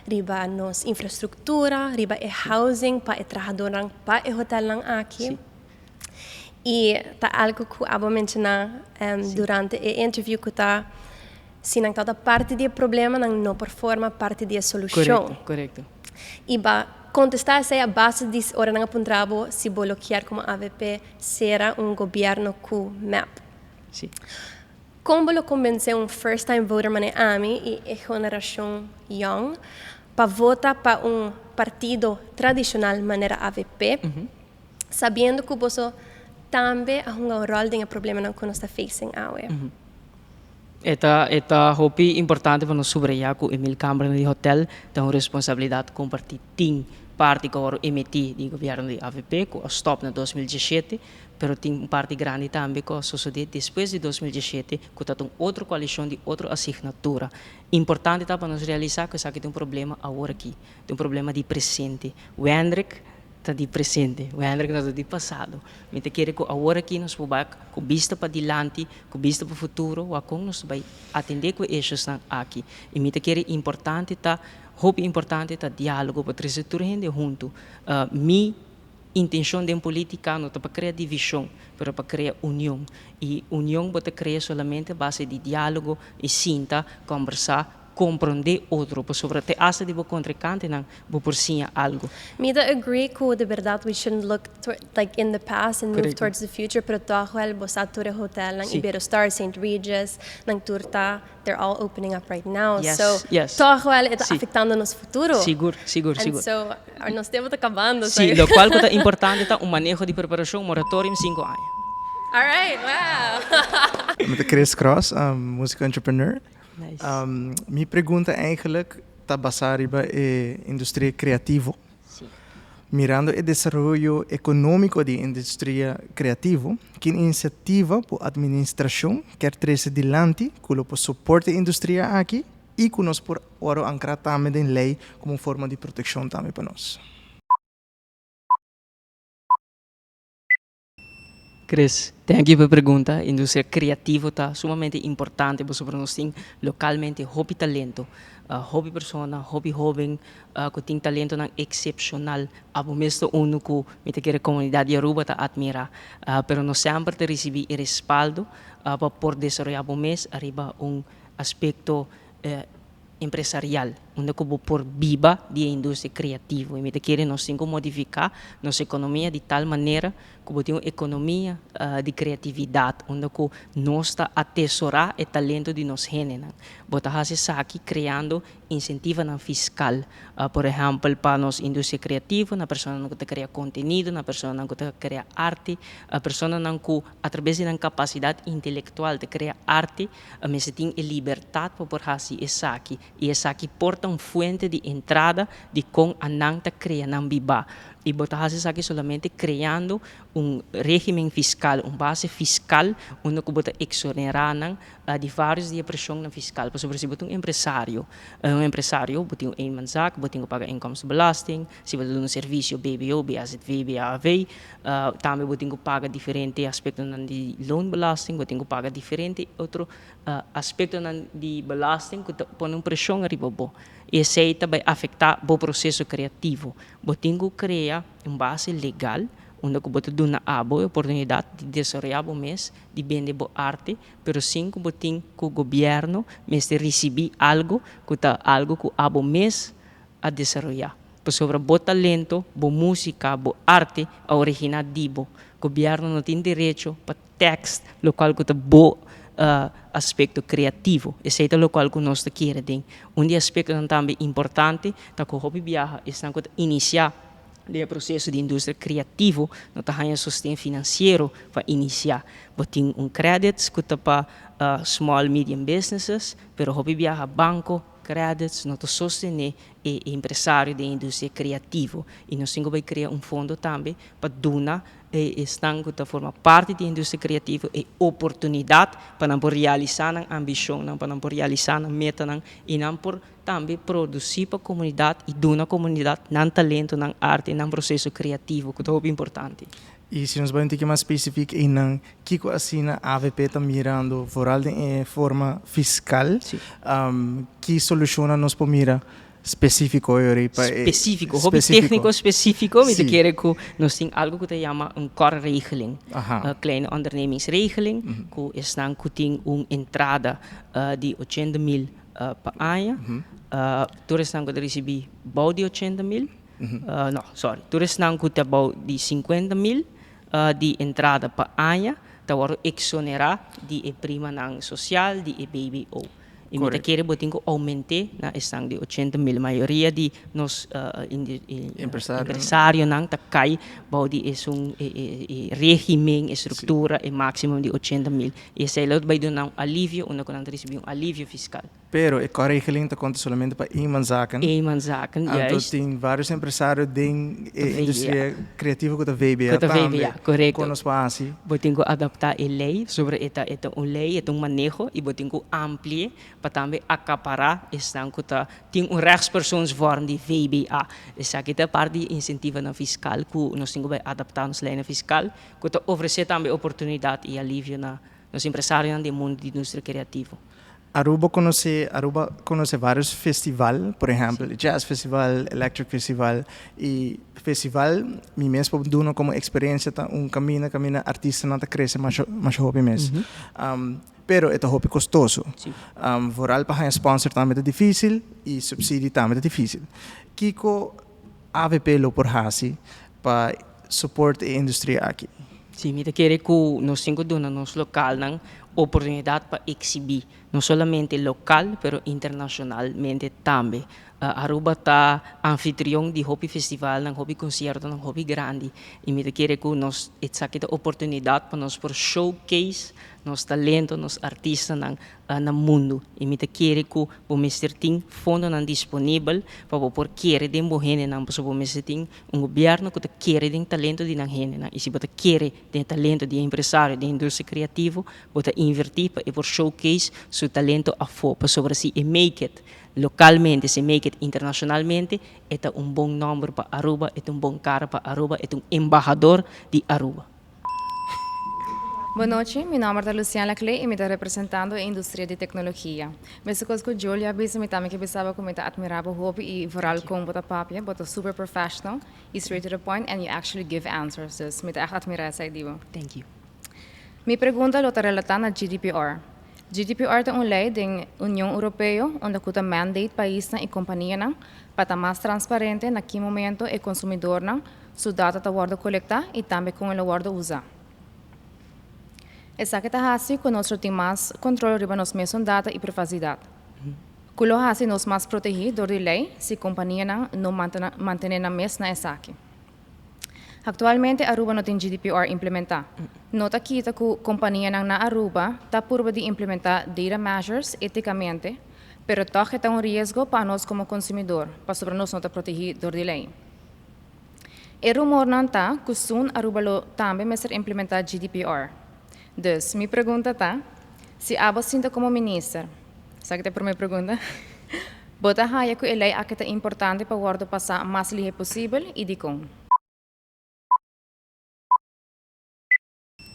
riba nos infrastructura, riba e housing pa e trahadornan pa e hotelnan aki. Y ta algo cu abo a menciona durante e interview cu ta si nan ta parti di e problema, nan no por forma parti di e solucion. Correcto. Y b'a contesta esey a base di ora nan a puntra bo si bo lo kier como avp cera un gobierno cu mep. Si. Con bo lo convence un first time voter mane ami y e generacion young pa vota pa un partido tradicional manera avp, sabiendo cu boso tambe a hunga un rol den e problemanan cu nos ta facing awe? E ta e ta hopi importante pa nos subraya cu Emil Kambernan di hotel ta un responsabilidad comparti. Tin parti cu a worde emiti di gobierno di avp cu a stop na 2017, pero tin un parti grandi tambe cu a sosode despues di 2017 cu ta ta un otro coalicion di otro asignatura. Importante ta pa nos realisa cu esaki ta un problema awor aki, ta un problema di presente. Wendrick ta di presente, Wendrick no ta di pasado. Mi ta kere cu awor aki nos por bai cu bista padilanti, cu bista pa futuro, wak con nos ta bai atende cu e issuesnan aki. Y mi ta kere importante ta, hopi importante ta dialogo pa trece tur hende hunto. Mi intencion den politica no ta pa crea division, pero pa crea union. Y union bo ta crea solamente a base di dialogo y sinta, combersa, comprende otro, pasobra te hasta di bo contrincantenan bo por siña algo. Mi ta agree cu de berdad we shouldn't look like in the past and move towards the future, pero toch wel bo sa tur e hotelnan, Iberostar, St. Regis, nan tur ta, they're all opening up right now. So toch wel e ta afectando nos futuro. Sigur, sigur, sigur. And so nos tempo ta cabando. Si, locual cu ta importante ta un maneho di preparacion, moratorium 5 aña. All right, wow. Mi ta Chris Cross, music entrepreneur. Nice. Mi pregunta eigenlijk ta basa riba e industria creativo. Mirando e desaroyo economico di e industria creativo, kin iniciativa bo administracion kier trece dilanti cu lo por soporta e industria aki y cu nos por worde ancra tambe den ley como un forma di proteccion tambe pa nos? Chris, thank you pa e pregunta. Industria creativo ta sumamente importante pasobra nos tin localmente hopi talento. Hopi persona, hopi hoben cu tin talentonan excepcional. Abo mes ta uno cu mi ta kere comunidad di Aruba ta admira. Pero no semper ta ricibi e respaldo pa por desaroya bo mes ariba un aspecto empresarial, unda ku bo por biba di e industria kreativo. I mi ta kere nos tin ku modifiká nos ekonomia di tal manera ku bo tin un ekonomia di kreatividat, unda ku nos ta atesorá e talento di nos hendenan. Bo ta hasi esaki kreando insentivanan fiskal, por ehèmpel pa nos industria kreativo, na personanan ku ta krea kontenido, na personanan ku ta krea arte, personanan ku atrabes di nan kapasidat intelektual ta krea arte. Mester tin e libertat pa por hasi esaki, i esaki por ta un fuente di entrada di kon anan ta krea nan bibá. I bo ta hasi esaki solamente kreando un régimen fiskal, un base fiskal unda ku bo ta eksonerá nan di vários di e preshonnan fiskal. Pasobra si bo ta un empresario, un empresario bo tin un eenmanszaak, bo tin ku paga inkomstenbelasting, si bo ta duna servisio BBO, BAZV, BAV, Tambe bo tin ku paga diferente aspektonan di loonbelasting, bo tin ku paga diferente otro aspektonan di belasting ku ta pone un preshon ariba bo. I esei ta bai afektá bo proseso kreativo. Bo tin ku krea un base legal unda ku bo ta duna abo e oportunidat di desaroyá bo mes, di bende bo arte, pero sin ku bo tin ku gobièrnu mester risibí algu ku ta algu ku abo mes a desaroyá. Pasobra bo talento, bo músika, bo arte a originá di bo. Gobièrnu no tin derecho pa tèks lokual ku ta bo aspekto kreativo. Esei ta lokual ku nos ta kere den. Un di e aspektonan tambe importante ta ku hopi biaha esnan ku ta inisiá den e proseso di industria kreativo no ta haña sosten finansiero pa inisiá. Bo tin un credits ku ta pa small medium businesses, pero hopi biaha banko, Credits no ta sostené e empresario den industria kreativo i nos tin ku bai krea un fondo tambe pa duna e esnan ku ta forma parti di e industria kreativo e oportunidat pa nan por realisá nan ambishonnan, pa nan por realisá nan metanan i nan por tambe produsí pa komunidat i duna komunidat nan talento, nan arte, nan proseso kreativo ku ta hopi importante. I si nos bai un tiki mas spesifik einan, kiko asina avp ta mirando vooral den e forma fiskal? Ki solushonnan nos por mira spesifiko yori pa e. Spesifiko, hopi tekniko spesifiko, mi ta kere ku nos tin algu ku ta yama un KOR-regeling, Kleine Ondernemingsregeling, ku esnan ku tin un entrada di 80 mil. pa aña. Tur esnan ku ta risibí bou di 80 mil, no, sorry, tur esnan ku ta bou di 50 mil di entrada pa aña ta wòrdu eksonerá di e primanan sosial di e BBO. I mi ta kere bo tin ku oument'é na esnan di 80 mil. Mayoria di nos empresarionan ta kai bou di esun e régimen, e struktura, e máksimo di 80 mil. I esei lo bai duna un alivio unda ku nan ta risibí un alivio fiskal. Pero e kòregeling ta konta solamente pa eenmanszaken. Eenmanszaken, Anto juist. tin vários empresario den e industria kreativo ku ta VBA Ku ta tambe. VBA, korekto. Kon nos por hasi? Bo tin ku adaptá e lei, pasobra e ta e ta un lei, e ta un maneho i bo tin ku ampli'é pa tambe akapará esnan ku ta tin un rechtspersoonsvorm di VBA. Esaki ta parti di e insentivonan fiskal ku nos tin ku bai adaptá nos leinan fiskal ku ta ofresé tambe oportunidat i alivio na nos empresarionan den mundu di industria kreativo. Aruba conoce Aruba conoce varios festival, por ehempel Jazz Festival, Electric Festival y festival mi mes por duna como experiencia ta un camina camina artistanan ta crece masha masha hopi mes. Pero e ta hopi costoso. Vooral pa haña sponsor tambe ta dificil y subsidie tambe ta dificil. Kico avp lo por haci pa support e industria aki? Sí, mi ta kere ku nos tin ku duna nos lokalnan oportunidat pa eksibí, no solamente lokal pero internashonalmente tambe. Aruba ta anfitrion di hopi festivalnan, hopi konsiertonan hopi grandi i mi ta kere ku nos esaki ta oportunidat pa nos por showcase nos talento, nos artistanan na mundu i mi ta kere ku bo mester tin fondonan disponibel pa bo por kere den bo hendenan pasobra bo mester tin un gobièrnu ku ta kere den talento di nan hendenan i si bo ta kere den e talento di e empresario den e industria kreativo bo ta invertí pa e por showcase su talento afó pasobra si e make it lokalmente si e make it internashonalmente e ta un bon nòmber pa Aruba e ta un bon kara pa Aruba e ta un embahador di Aruba. Bon nochi, mi nomber ta Lucian Laclé y mi ta representando e industria di tecnologia. Mescos cu Julia a bisa, mi tambe ke bisaba cu mi ta admira bo hopi y vooral con bo ta papia, bo ta super professional y straight to the point and you actually give answers, dus mi ta echt admira esey di bo. Thank you. Mi pregunta lo ta relata na GDPR. GDPR ta un ley den Union Europeo unda cu ta mandate paisnan y companianan pa ta mas transparente na ki momento e consumidornan Su data ta wòrdu kolektá i tambe kon el a wòrdu usá. Esaki ta hasi ku nos lo tin mas kontrol riba nos mesun data i privasidat, ku lo hasi nos mas protegí dor di lei si kompanianan no mantené nan mes na esaki. Aktualmente Aruba no tin GDPR implementá. No ta kita ku kompanianan na Aruba ta purba di implementá data measures étikamente, pero tòg e ta un riesgo pa anos komo konsumidor pasobra nos no ta protegí dor di lei. E rumornan ta cu soon Aruba lo tambe mester implementa GDPR. Dus, mi pregunta ta, si abo sinta como minister, esaki ta e prome pregunta, bo ta haya cu e ley aki ta importante pa wordo pasa mas lihe posibel y dicon?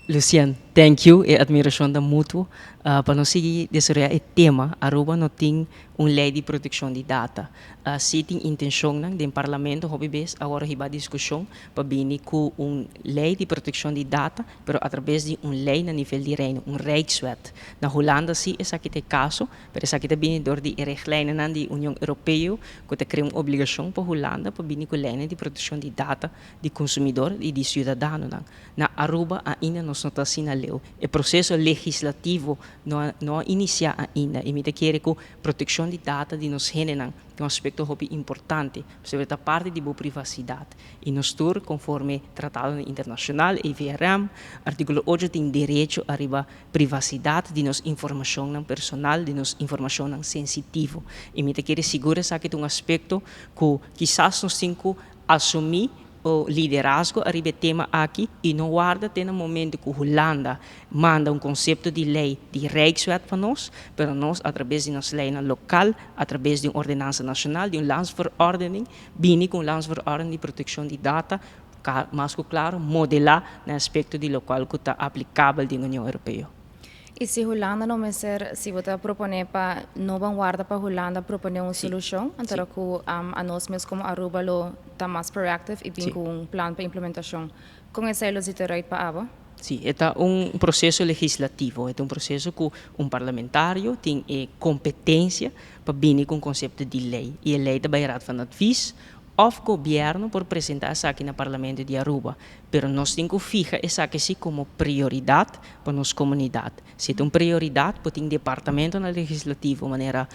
Lucien, thank you, e admiracion ta mutuo. Pa nos sigui desaroya e tema, Aruba no tin un ley di proteccion di data. Si tin intencionnan den Parlamento hopi bes awor a hiba discusion pa bini cu un ley di proteccion di data, pero atrabes di un ley na nivel di Reino, un Rijkswet. Na Hulanda si esaki ta e caso, pero esaki ta bini dor di e richtlijnennan di Union Europeo cu ta crea un obligacion pa Hulanda pa bini cu leynan di proteccion di data di consumidor y di ciudadanonan. Na Aruba ainda nos no ta asina leu. E proceso legislativo no a no a inicia ainda y mi ta kere cu proteccion di data di nos hendenan ta un aspecto hopi importante pasobra e ta parti di bo privacidad y nos tur conforme tratadonan internacional, EVRM, articulo ocho tin derecho ariba privacidad di nos informacionnan personal, di nos informacionnan sensitivo y mi ta kere sigur esaki ta un aspecto cu kisas nos tin cu asumi O liderazgo ariba e tema aki y no warda te na momento cu Hulanda manda un concepto di ley di Rijkswet pa nos, pero nos a traves di nos leynan local, a traves di un ordenansa nacional, di un landsverordening, bini cu un landsverordening di proteccion di data mas cu claro modela na aspecto di locual cu ta aplicabel den Union Europeo. Y si Hulanda no mester, si bo ta propone pa no ban warda pa Hulanda propone un solucion, anto cu anos mes como Aruba lo ta mas proactive y bin cu un plan pa implementacion. Con esey lo zit eruit pa abo? Si, e ta un proceso legislativo, e ta un proceso cu un parlamentario tin e competencia pa bini cu un concepto di ley y e ley ta bay Raad van Advies of gobierno por presenta esaki na Parlamento di Aruba, pero nos tin cu fiha esaki si como prioridad pa nos comunidad. Si ta un prioridad bo tin departamentonan legislativo manera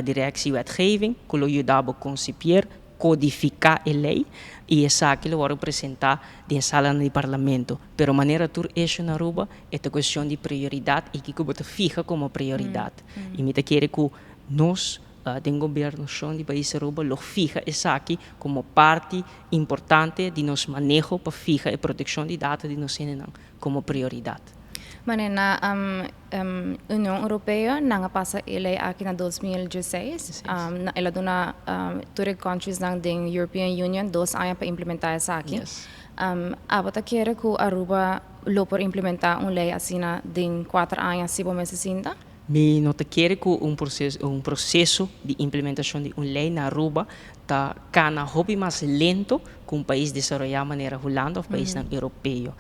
Directie Wetgeving cu lo yuda bo concipier, codifica e ley y esaki lo wordo presenta den salanan di Parlamento. Pero manera tur issue na Aruba e ta cuestion di prioridad y kico bo ta fiha como prioridad. Y mi ta kere cu nos den gobernacion di pais Aruba lo fiha esaki como parti importante di nos maneho pa fiha e proteccion di data di nos hendenan como prioridad. Mane na Union Europeo nan a pasa e ley aki na 2016. El a duna tur e countriesnan den European Union 2 aña pa implementa esaki. Abo ta kere cu Aruba lo por implementa un ley asina den 4 aña si bo mester sinta? Mi no ta kere cu un proceso di implementacion di un ley na Aruba ta cana hopi mas lento cu un pais desaroya manera Hulanda of pais europeo.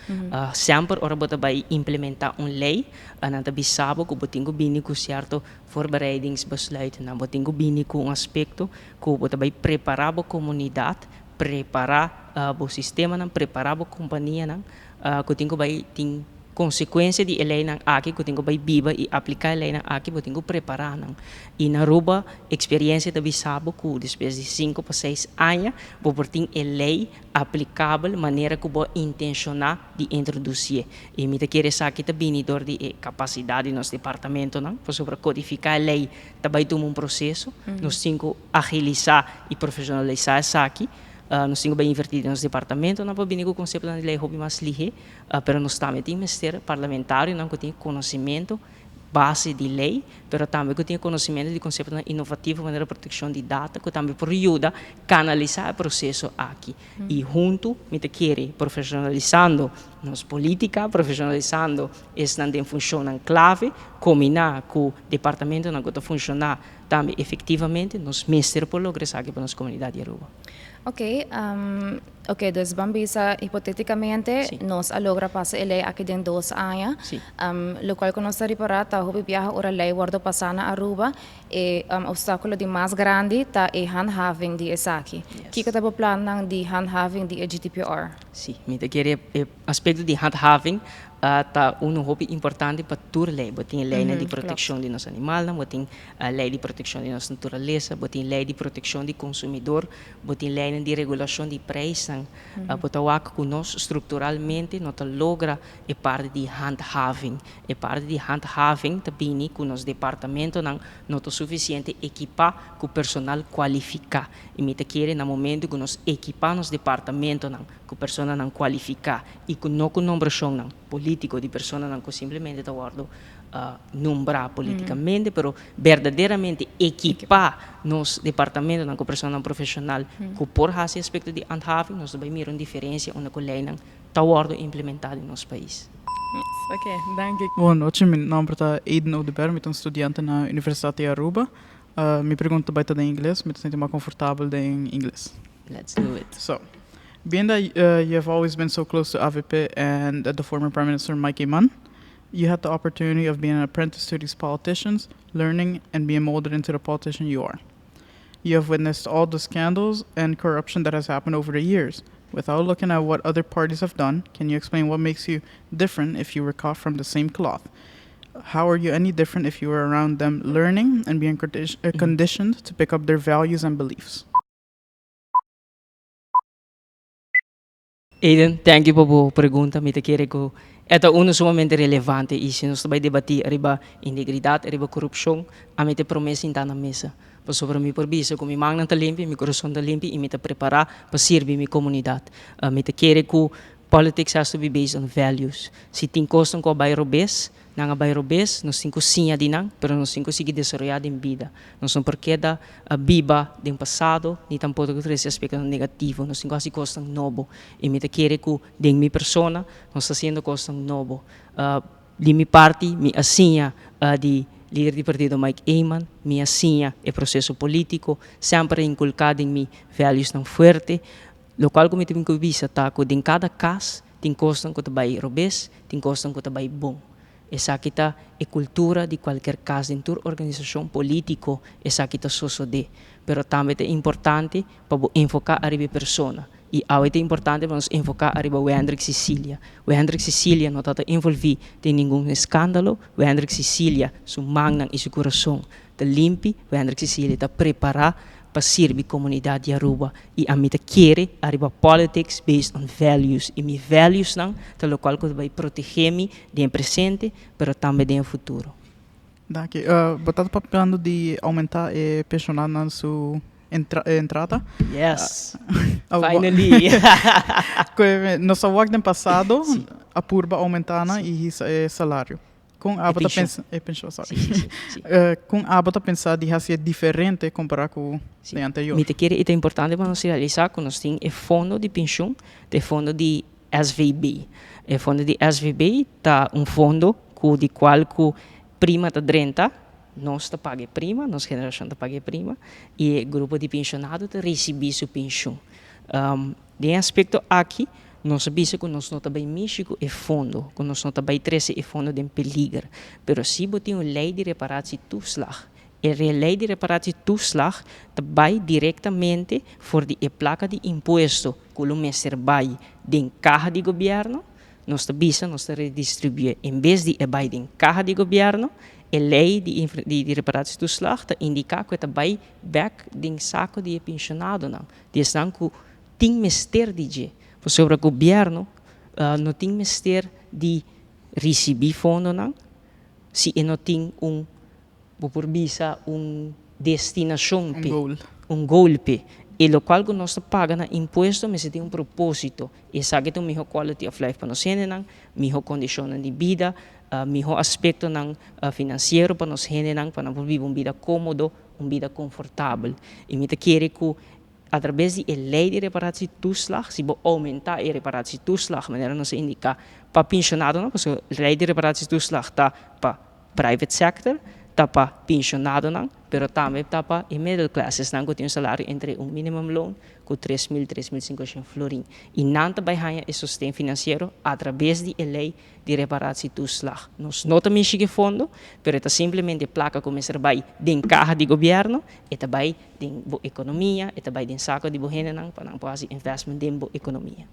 Semper ora bo ta bay implementa un ley, nan ta bisa bo cu bo tin cu bini cu cierto voorbereidingsbesluit, nan bo tin cu bini cu un aspecto cu bo ta bay prepara bo comunidad, prepara bo sistemanan, prepara bo companianan, cu tin cu bay tin consecuencia di e leynan aki, cu tin cu bay biba y aplica e leynan aki, bo tin cu prepara nan. Y na Aruba, experiencia ta bisa bo cu despues di 5 pa 6 aña, bo por tin e ley aplicabel manera cu bo intenciona di introduci. Y mi ta kere esaki ta bini door di e capacidad di nos departamentonan, pasobra codifica e ley ta bay tuma un proceso, nos tin cu agilisa y profesionalisa esaki, nos tin cu bay inverti den nos departamentonan pa bini cu conceptonan di ley hopi mas lihe, pero nos tambe tin mester parlamentarionan cu tin conocimento base di ley, pero tambe cu tin conocimento di conceptonan innovativo manera proteccion di data, cu tambe por yuda canalisa e proceso aki. Y hunto, mi ta kere, profesionalisando nos politica, profesionalisando esnan den funcionnan clave, combina cu departamentonan cu ta funciona tambe efectivamente, nos mester por logra esaki pa nos comunidad di Aruba. Ok, dus ban bisa hipoteticamente nos a logra pasa e ley aki den 2 aña. Locual cu nos ta ripara ta hopi biaha ora ley wordo pasa na Aruba e obstaculo di mas grandi ta e handhaving di esaki. Kico ta bo plannan di handhaving di e GDPR? Si, mi ta kere e aspecto di handhaving ta un hopi importante pa tur ley. Bo tin ley di proteccion di nos animalnan, bo tin ley di proteccion di nos naturalesa, bo tin ley di proteccion di consumidor, bo tin ley di regulacion di prijsnan. Bo ta wak cu nos structuralmente no ta logra e parti di handhaving. E parti di handhaving ta bini cu nos departamentonan no ta suficiente equipa cu personal cualifica. Y mi ta kere na momento cu nos equipa nos departamentonan cu personanan cualifica y cu no cu nombracionnan politico di personanan cu simplemente ta wordo nombra politicamente, pero verdaderamente equipa nos departamentonan cu personanan profesional cu por haci aspecto di handhaving, nos ta bay mira un diferencia unda cu leynan ta wordo implementa den nos pais. Yes, ok, danki. Bon nochi, mi nomber ta Aiden Oduber, mi ta un studiante na Universidad di Aruba. Mi pregunta ta bay den Ingles, mi ta sinti mas comfortabel den Ingles. Let's do it. So, being that you have always been so close to AVP and the former Prime Minister Mike Eman, you had the opportunity of being an apprentice to these politicians, learning and being molded into the politician you are. You have witnessed all the scandals and corruption that has happened over the years. Without looking at what other parties have done, can you explain what makes you different if you were cut from the same cloth? How are you any different if you were around them learning and being conditioned to pick up their values and beliefs? Aiden, thank you pa e pregunta. Mi ta kere cu e ta uno sumamente relevante y si nos bay debati riba integridad, riba corupcion, ami ta prome sinta na mesa. Pasobra mi por bisa cu mi man ta limpi, mi curason ta limpi y mi ta prepara pa sirbi mi comunidad. Mi ta kere cu politics has to be based on values. Si tin cos cu bay robes, nan a bay robes, nos tin cu siña di nan, pero nos tin cu sigui desaroya den bida. Nos no por keda biba den pasado, ni tampoco e aspecto negativo. Nos tin cu haci cos nobo. Y mi ta kere cu den mi persona, nos ta haciendo cos nobo. Di mi parti, mi a siña di lider di partido Mike Eman, mi a siña e proceso politico, semper inculca den mi valuesnan fuerte, locual cu mi tin cu bisa ta cu den cada cas. Tin cosnan cu ta bay robes, tin cosnan cu ta bay bon. Esaki ta e cultura di cualkier cas den tur organisacion politico esaki ta sosode. Pero tambe ta importante pa bo enfoca ariba e persona. Y awe ta importante pa nos enfoca ariba Wendrick Cicilia. Wendrick Cicilia no ta ta envolvi den ningun escandalo. Wendrick Cicilia su mannan y su curason ta limpi. Wendrick Cicilia ta prepara pa sirbi comunidad di Aruba. Y ami ta kere ariba politics based on values. Y mi valuesnan ta locual cu ta bay protege mi den e presente pero tambe den e futuro. Danki. Bo ta papiando di aumenta e pensionadonan su entrada. Yes. Finally. Nos a wak den pasado a purba aumenta nan y hisa e salario. Con abo ta pensa e pensioen, sorry. Con abo ta pensa di haci e diferente compara cu den anterior? Mi ta kere e ta importante pa nos realisa cu nos tin e fondo di pensioen, ta e fondo di SVB. E fondo di SVB ta un fondo cu di cual cu prima ta drenta, nos ta paga e prima, nos generacion ta paga e prima, y e grupo di pensionado ta ricibi su pensioen. Den e aspecto aki, nos a bisa cu nos no ta bay mishi cu e fondo, cu nos no ta bay trece e fondo den peliger. Pero si bo tin un ley di reparatie toeslag, e ley di reparatie toeslag ta bay directamente for di e placa di impuesto cu lo mester bay den caha di gobierno, nos ta bisa nos ta redistribuye. En bes di e bay den caha di gobierno, e ley di di reparatie toeslag ta indica cu e ta bay bek den saco di e pensionadonan, di esnan cu tin mester di dje. Pasobra gobierno no tin mester di ricibi fondonan si e no tin un, bo por bisa, un destinacion p'e, un goal p'e. E locual cu nos ta paga na impuesto mester tin un proposito. Esaki ta un miho quality of life pa nos hendenan, miho condicionnan di bida, miho aspectonan financiero pa nos hendenan pa nan por biba un bida comodo, un bida confortabel. Y mi ta kere cu Atrabes di e lei di reparatietoeslag, si bo oumentá e reparatietoeslag, manera nos a indiká, pa penshonadonan, pasobra lei di reparatietoeslag ta pa private sector, ta pa penshonadonan, pero tambe ta pa e middle class, esnan ku tin un salario entre un minimumloon ku 3000, 3500 florin. I nan ta bai haña e sosten finansiero atrabes di e lei di reparatietoeslag. Nos no ta mishi ku e fondo, pero e ta simplemente plaka ku mester bai den kaha di gobièrnu, e ta bai den bo ekonomia, e ta bai den sako di bo hendenan pa nan por hasi investment den bo ekonomia.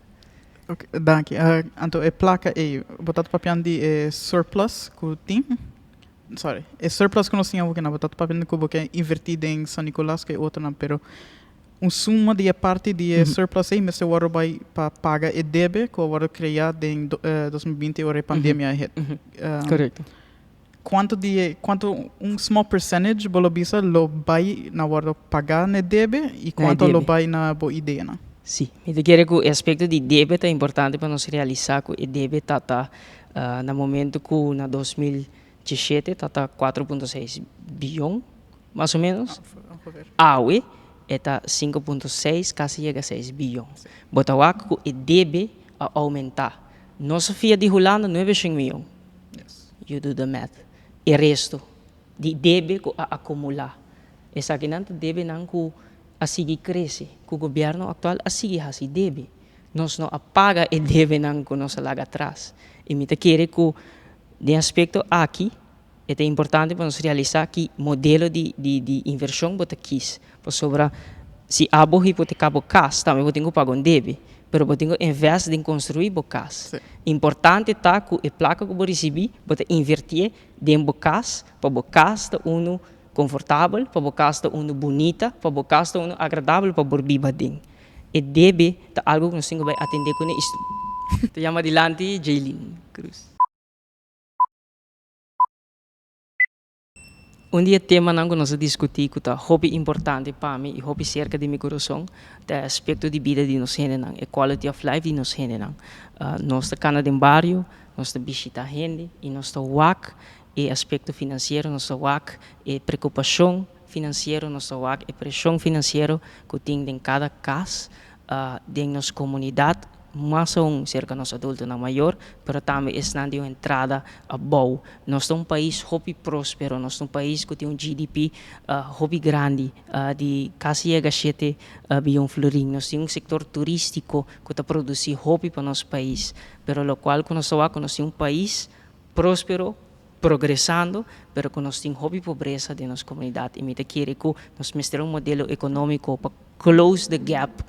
Ok, danki. Anto e plaka ei, bo ta papiando di e surplus ku tin? Sorry, e surplus ku nos tin awokinan, bo ta papiando ku bo ke invertí den San Nicolas ku e otronan, pero un suma di e parti di e surplus ei mester wòrdu bai pa paga e debe ku a wòrdu kreá den 2020 ora e pandemia a hit. Korekto. Kuantu di e, kuantu un small percentage bo lo bisa lo bai na wòrdu pagá na e debe i kuantu lo bai na bo ideanan? Sí, mi ta kere ku e aspekto di debe ta importante pa nos realisá ku e debe ta ta na momento ku na 2017 ta ta 4.6 biyon mas o menos, awe e ta 5.6 kasi yega 6 biyon. Bo ta wak ku e debe a oumentá. Nos a fia di Hulanda nuebe shen miyon. You do the math. E resto di debe ku a akumulá. Esakinan ta debenan ku a sigui krese, ku gobièrnu aktual a sigui hasi debe. Nos no a paga e debenan ku nos a laga atras. I mi ta kere ku den aspekto aki e ta importante pa nos realisá ki modelo di di di invershon bo ta kis. Pasobra si abo hipoteká bo kas tambe bo tin ku paga un debe, pero bo tin ku invest den konstruí bo kas. Importante ta ku e plaka ku bo risibí bo ta invertié den bo kas pa bo kas ta unu konfortabel, pa bo kas ta unu bunita, pa bo kas ta unu agradabel pa por biba aden. E debe ta algu ku nos tin ku bai atendé kuné i Ta yama dilanti Jaylin Cruz. Un di e temanan ku nos a diskutí ku ta hopi importante pa mi i hopi serka di mi kurason ta e aspekto di bida di nos hendenan, e quality of life di nos hendenan. Nos ta kana den bario, nos ta bishitá hende i nos ta wak e aspekto finansiero, nos ta wak e preokupashon finansiero, nos ta wak e preshon finansiero ku tin den kada kas den nos komunidat. mas aun serka nos adultonan mayor, pero tambe esnan di un entrada abou. Nos ta un pais hopi prospero, nos ta un pais ku tin un GDP hopi grandi di kasi yega shete biyon florin. Nos tin un sektor turístiko ku ta produsí hopi pa nos pais, pero lokual ku nos ta wak ku nos tin un pais prospero, progresando, pero ku nos tin hopi pobresa den nos komunidat i mi ta kere ku nos mester un modelo ekonómiko pa close the gap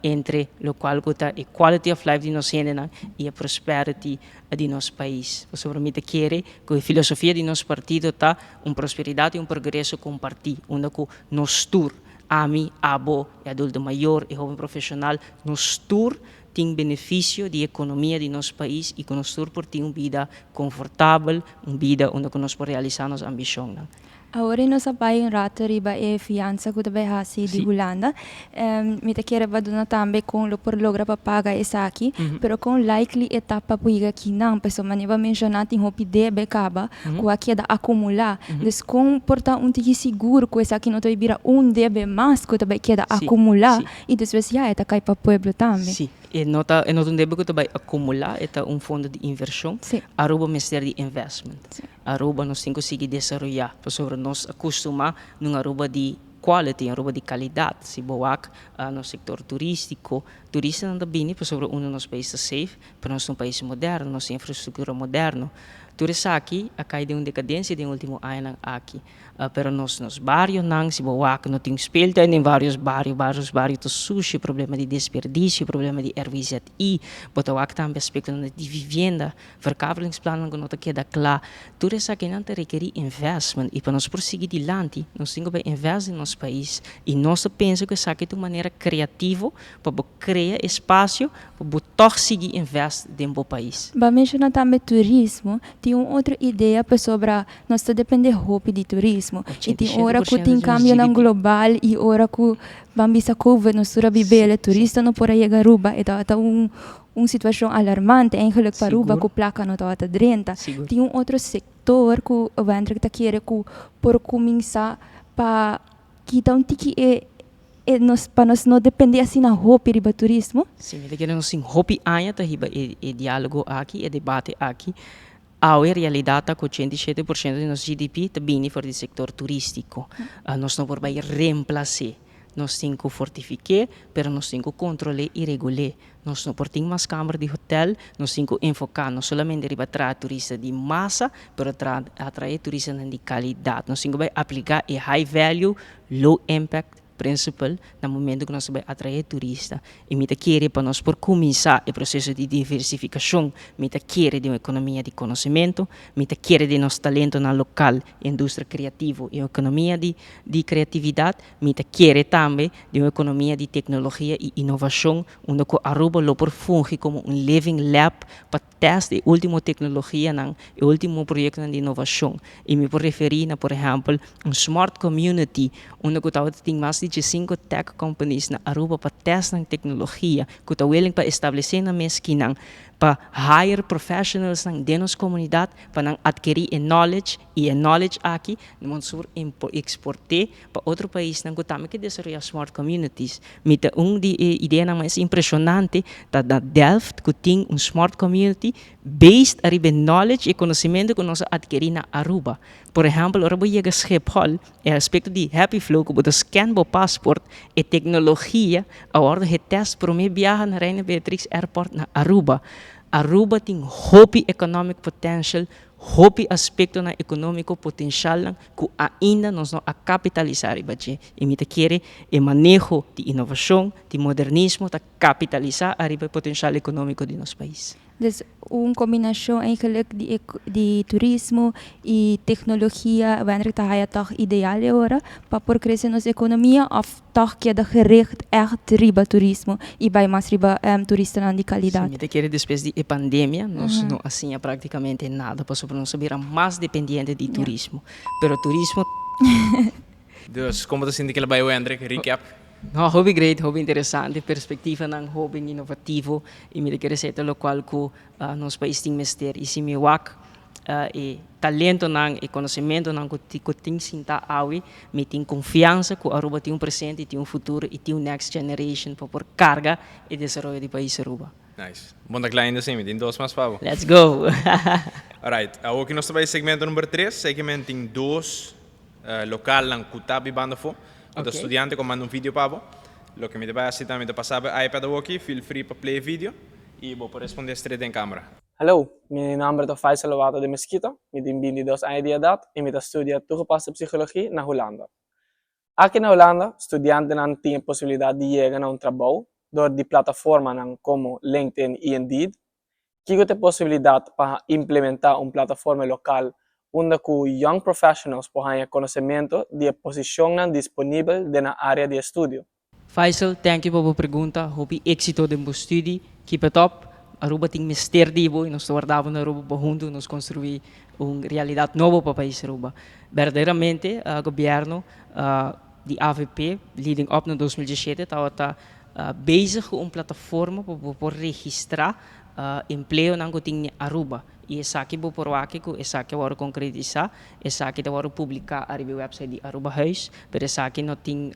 entre lokual ku ta e quality of life di nos hendenan i e prosperity di nos pais. Pasobra mi ta kere ku e filosofia di nos partido ta un prosperidat i un progreso kompartí, unda ku nos tur, ami, abo, e adulto mayor, e hoben profeshonal, nos tur tin benefisio di ekonomia di nos pais i ku nos tur por tin un bida konfortabel, un bida unda ku nos por realisá nos ambishonnan. Awor e nos a bai un rato riba e fiansa ku ta bai hasi di Hulanda. Mi ta kere pa duna tambe kon lo por logra pa paga esaki, pero kon likely e ta pa por yega kinan, pasobra manera bo a menshoná tin hopi debe kaba ku a keda akumulá. Dus kon por ta un tiki sigur ku esaki no ta bai bira un debe mas ku ta bai keda akumulá i despues ya e ta kai pa pueblo tambe? Sí, e no ta e no ta un debe ku ta bai akumulá, e ta un fondo di invershon. Aruba mester di investment. Aruba nos tin ku sigui desaroyá pasobra nos a kustumá na un Aruba di quality, un Aruba di kalidat. Si bo wak nos sektor turístiko, turistanan ta bini pasobra unda nos pais ta safe, pero nos ta un pais moderno, nos tin infrastruktura moderno. Tur esaki a kai den un dekadensia den último añanan aki. Pero nos nos barionan, si bo wak no tin speeltuin den varios bario, varios bario ta sushi, problema di desperdisio, problema di RWZI, bo ta wak tambe aspektonan di vivienda. Verkavelingsplannen ku no ta keda kla. Tur esakinan ta rekerí investment i pa nos por sigui dilanti nos tin ku bai invest den nos pais i nos ta pensa ku esaki ta un manera kreativo pa bo krea espasio pa bo tòg sigui invest den bo pais. Bo a menshoná tambe turismo. Tin un otro idea pasobra nos ta dependé hopi di turismo i tin ora ku tin kambionan global i ora ku ban bisa covid nos tur a bibel e turista no por a yega Aruba e tabata un Un situacion alarmante eigenlijk pa Aruba cu placa no tabata drenta. Tin un otro sector cu Wendrick ta kere cu por cuminsa pa kita un tiki e e nos pa nos no depende asina hopi riba turismo. Si, mi ta kere nos tin hopi aña ta hiba e e dialogo aki, e debate aki. Awe realidad ta cu 87% di nos GDP ta bini for di sector turistico. Nos no por bay reemplace. Nos tin cu fortifique, pero nos tin cu controle y regule. Nos no por tin mas kamber di hotel, nos tin cu enfoca no solamente riba traha turista di masa, pero traha atrae turistanan di calidad. Nos tin cu bay aplica e high value, low impact principle na momento cu nos ta bay atrae turista. Y mi ta kere pa nos por cuminsa e proceso di diversificacion, mi ta kere den un economia di conocimento, mi ta kere den nos talentonan local, industria creativo y un economia di di creatividad, mi ta kere tambe den un economia di tecnologia y innovacion unda cu Aruba lo por fungi como un living lab pa test e ultimo tecnologianan, e ultimo proyectonan di innovacion. Y mi por referi na por ehempel un smart community unda cu tabata tin mas di diesinco tech companies na Aruba pa test nan tecnologia cu ta willing pa establece nan mes kinan pa hire professionalsnan den nos comunidad pa nan adkeri e knowledge y e knowledge aki nos por exporte pa otro paisnan ku tambe ke desaroyá smart communities. Mi ta un di e ideanan mas impreshonante ta na Delft ku tin un smart community based ariba e knowledge i e konosementu ku nos a atkerí na Aruba. Por ehèmpel ora bo yega Schiphol e aspekto di happy flow ku bo ta scan bo paspoort e teknologia a wòrdu getèst promé biaha na Reina Beatrix Airport na Aruba. Aruba tin hopi economic potential, hopi aspektonan ekonómiko potenshalnan ku ainda nos no a kapitalisá riba dje i mi ta kere e maneho di inovashon, di modernismo ta kapitalisá ariba e potenshal ekonómiko di nos pais. Dus un kombinashon eigenlijk di di turismo i teknologia Wendrick ta haya tòg ideal e ora pa por krese nos ekonomia òf Tòg keda gericht ègt riba turismo i bai mas riba turistanan di kalidat. Si, mi ta kere despues di e pandemia nos no a siña praktikamente nada pasobra nos a bira mas dependiente di turismo. Pero turismo. Dus, kon bo ta sinti kila bai Wendrick? Recap. No, hopi great, hopi interesante, perspektivanan hoben inovativo i mi ta kere esei ta lokual ku nos pais tin mester. I si mi wak E talentonan, e konosementonan ku ku tin sintá awe, mi tin konfiansa ku Aruba tin un presente i tin un futuro i tin un next generation pa por karga e desaroyo di pais Aruba. Nice. Bon ta kla ainda si, mi tin dos mas pa bo. Let's go! Alright, awor ki nos ta bai segmento number tres, segment tin dos lokalnan ku ta bibando afó, ku ta studiante ku a manda un video pa bo. Loke mi ta bai hasi ta mi ta pasa bo e iPad awoki, feel free pa play e video i bo por respondé straight den kamera. Hallo, mi nomber ta Faisal Lovato de Mesquita, mi tin 22 aña di edat i mi ta studia Toegepaste Psychologie na Hulanda. Aki na Hulanda, studiantenan tin e posibilidat di yega na un trabou dor di plataformanan komo LinkedIn i Indeed. Kiko ta e posibilidat pa implementá un plataforma lokal unda ku young professionals por haña konosementu di e posishonnan disponibel den nan área di estudio? Faisal, thank you pa bo pregunta. Hopi éxito den bo studie. Keep it up. Aruba tin mester di bo y nos ta warda bo na Aruba pa hunto nos construi un realidad nobo pa pais Aruba. Berdaderamente gobierno di avp leading up na 2017 tabata bezig cu un plataforma pa bo por registra empleonan cu tin na Aruba y esaki bo por wak cu esaki a worde concretisa, esaki ta worde publica ariba e website di Arubahuis, pero esaki no tin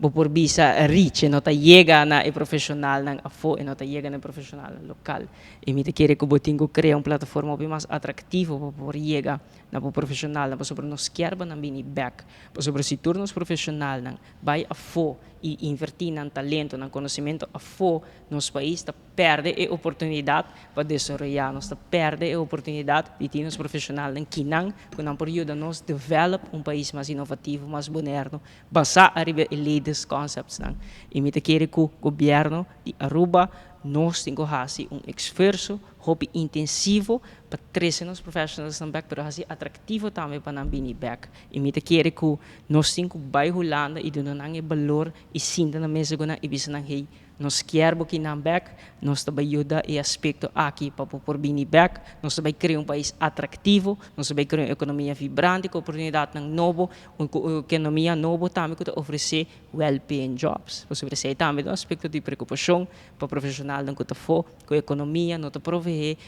Bo por bisa reach, e no ta yega na e profesionalnan afó, e no ta yega na e profesionalnan local. I mi ta kere ku bo tin ku krea un plataforma hopi mas atractivo pa por yega na bo profesionalnan, pasobra nos kier pa nan bini bek. Pasobra si tur nos profesionalnan bai afó i invertí nan talento, nan conocimento afó, nos pais ta perde e oportunidad pa desaroyá, nos ta perde e oportunidad di tin nos profesionalnan kinan ku nan por yuda nos develop un pais mas inovativo, mas moderno, Basá ariba e latest conceptsnan y mi ta kere cu gobierno di Aruba nos tin cu haci un esfuerzo hopi intensivo pa trece nos professionalsnan bek pero haci atractivo tambe pa nan bini bek y mi ta kere cu nos tin cu bay Hulanda y duna nan e balor y sinta na mesa cu nan y bisa nan hey Nos kier bo kinan bek, nos ta bai yuda e aspekto aki pa bo por bini bek, nos ta bai krea un pais atraktivo, nos ta bai krea un ekonomia vibrante ku oportunidatnan nobo, un ekonomia nobo tambe ku ta ofresé well paying jobs. Pasobra esei tambe ta un aspekto di preokupashon pa profeshonalnan ku ta afó, ku ekonomia no ta proveé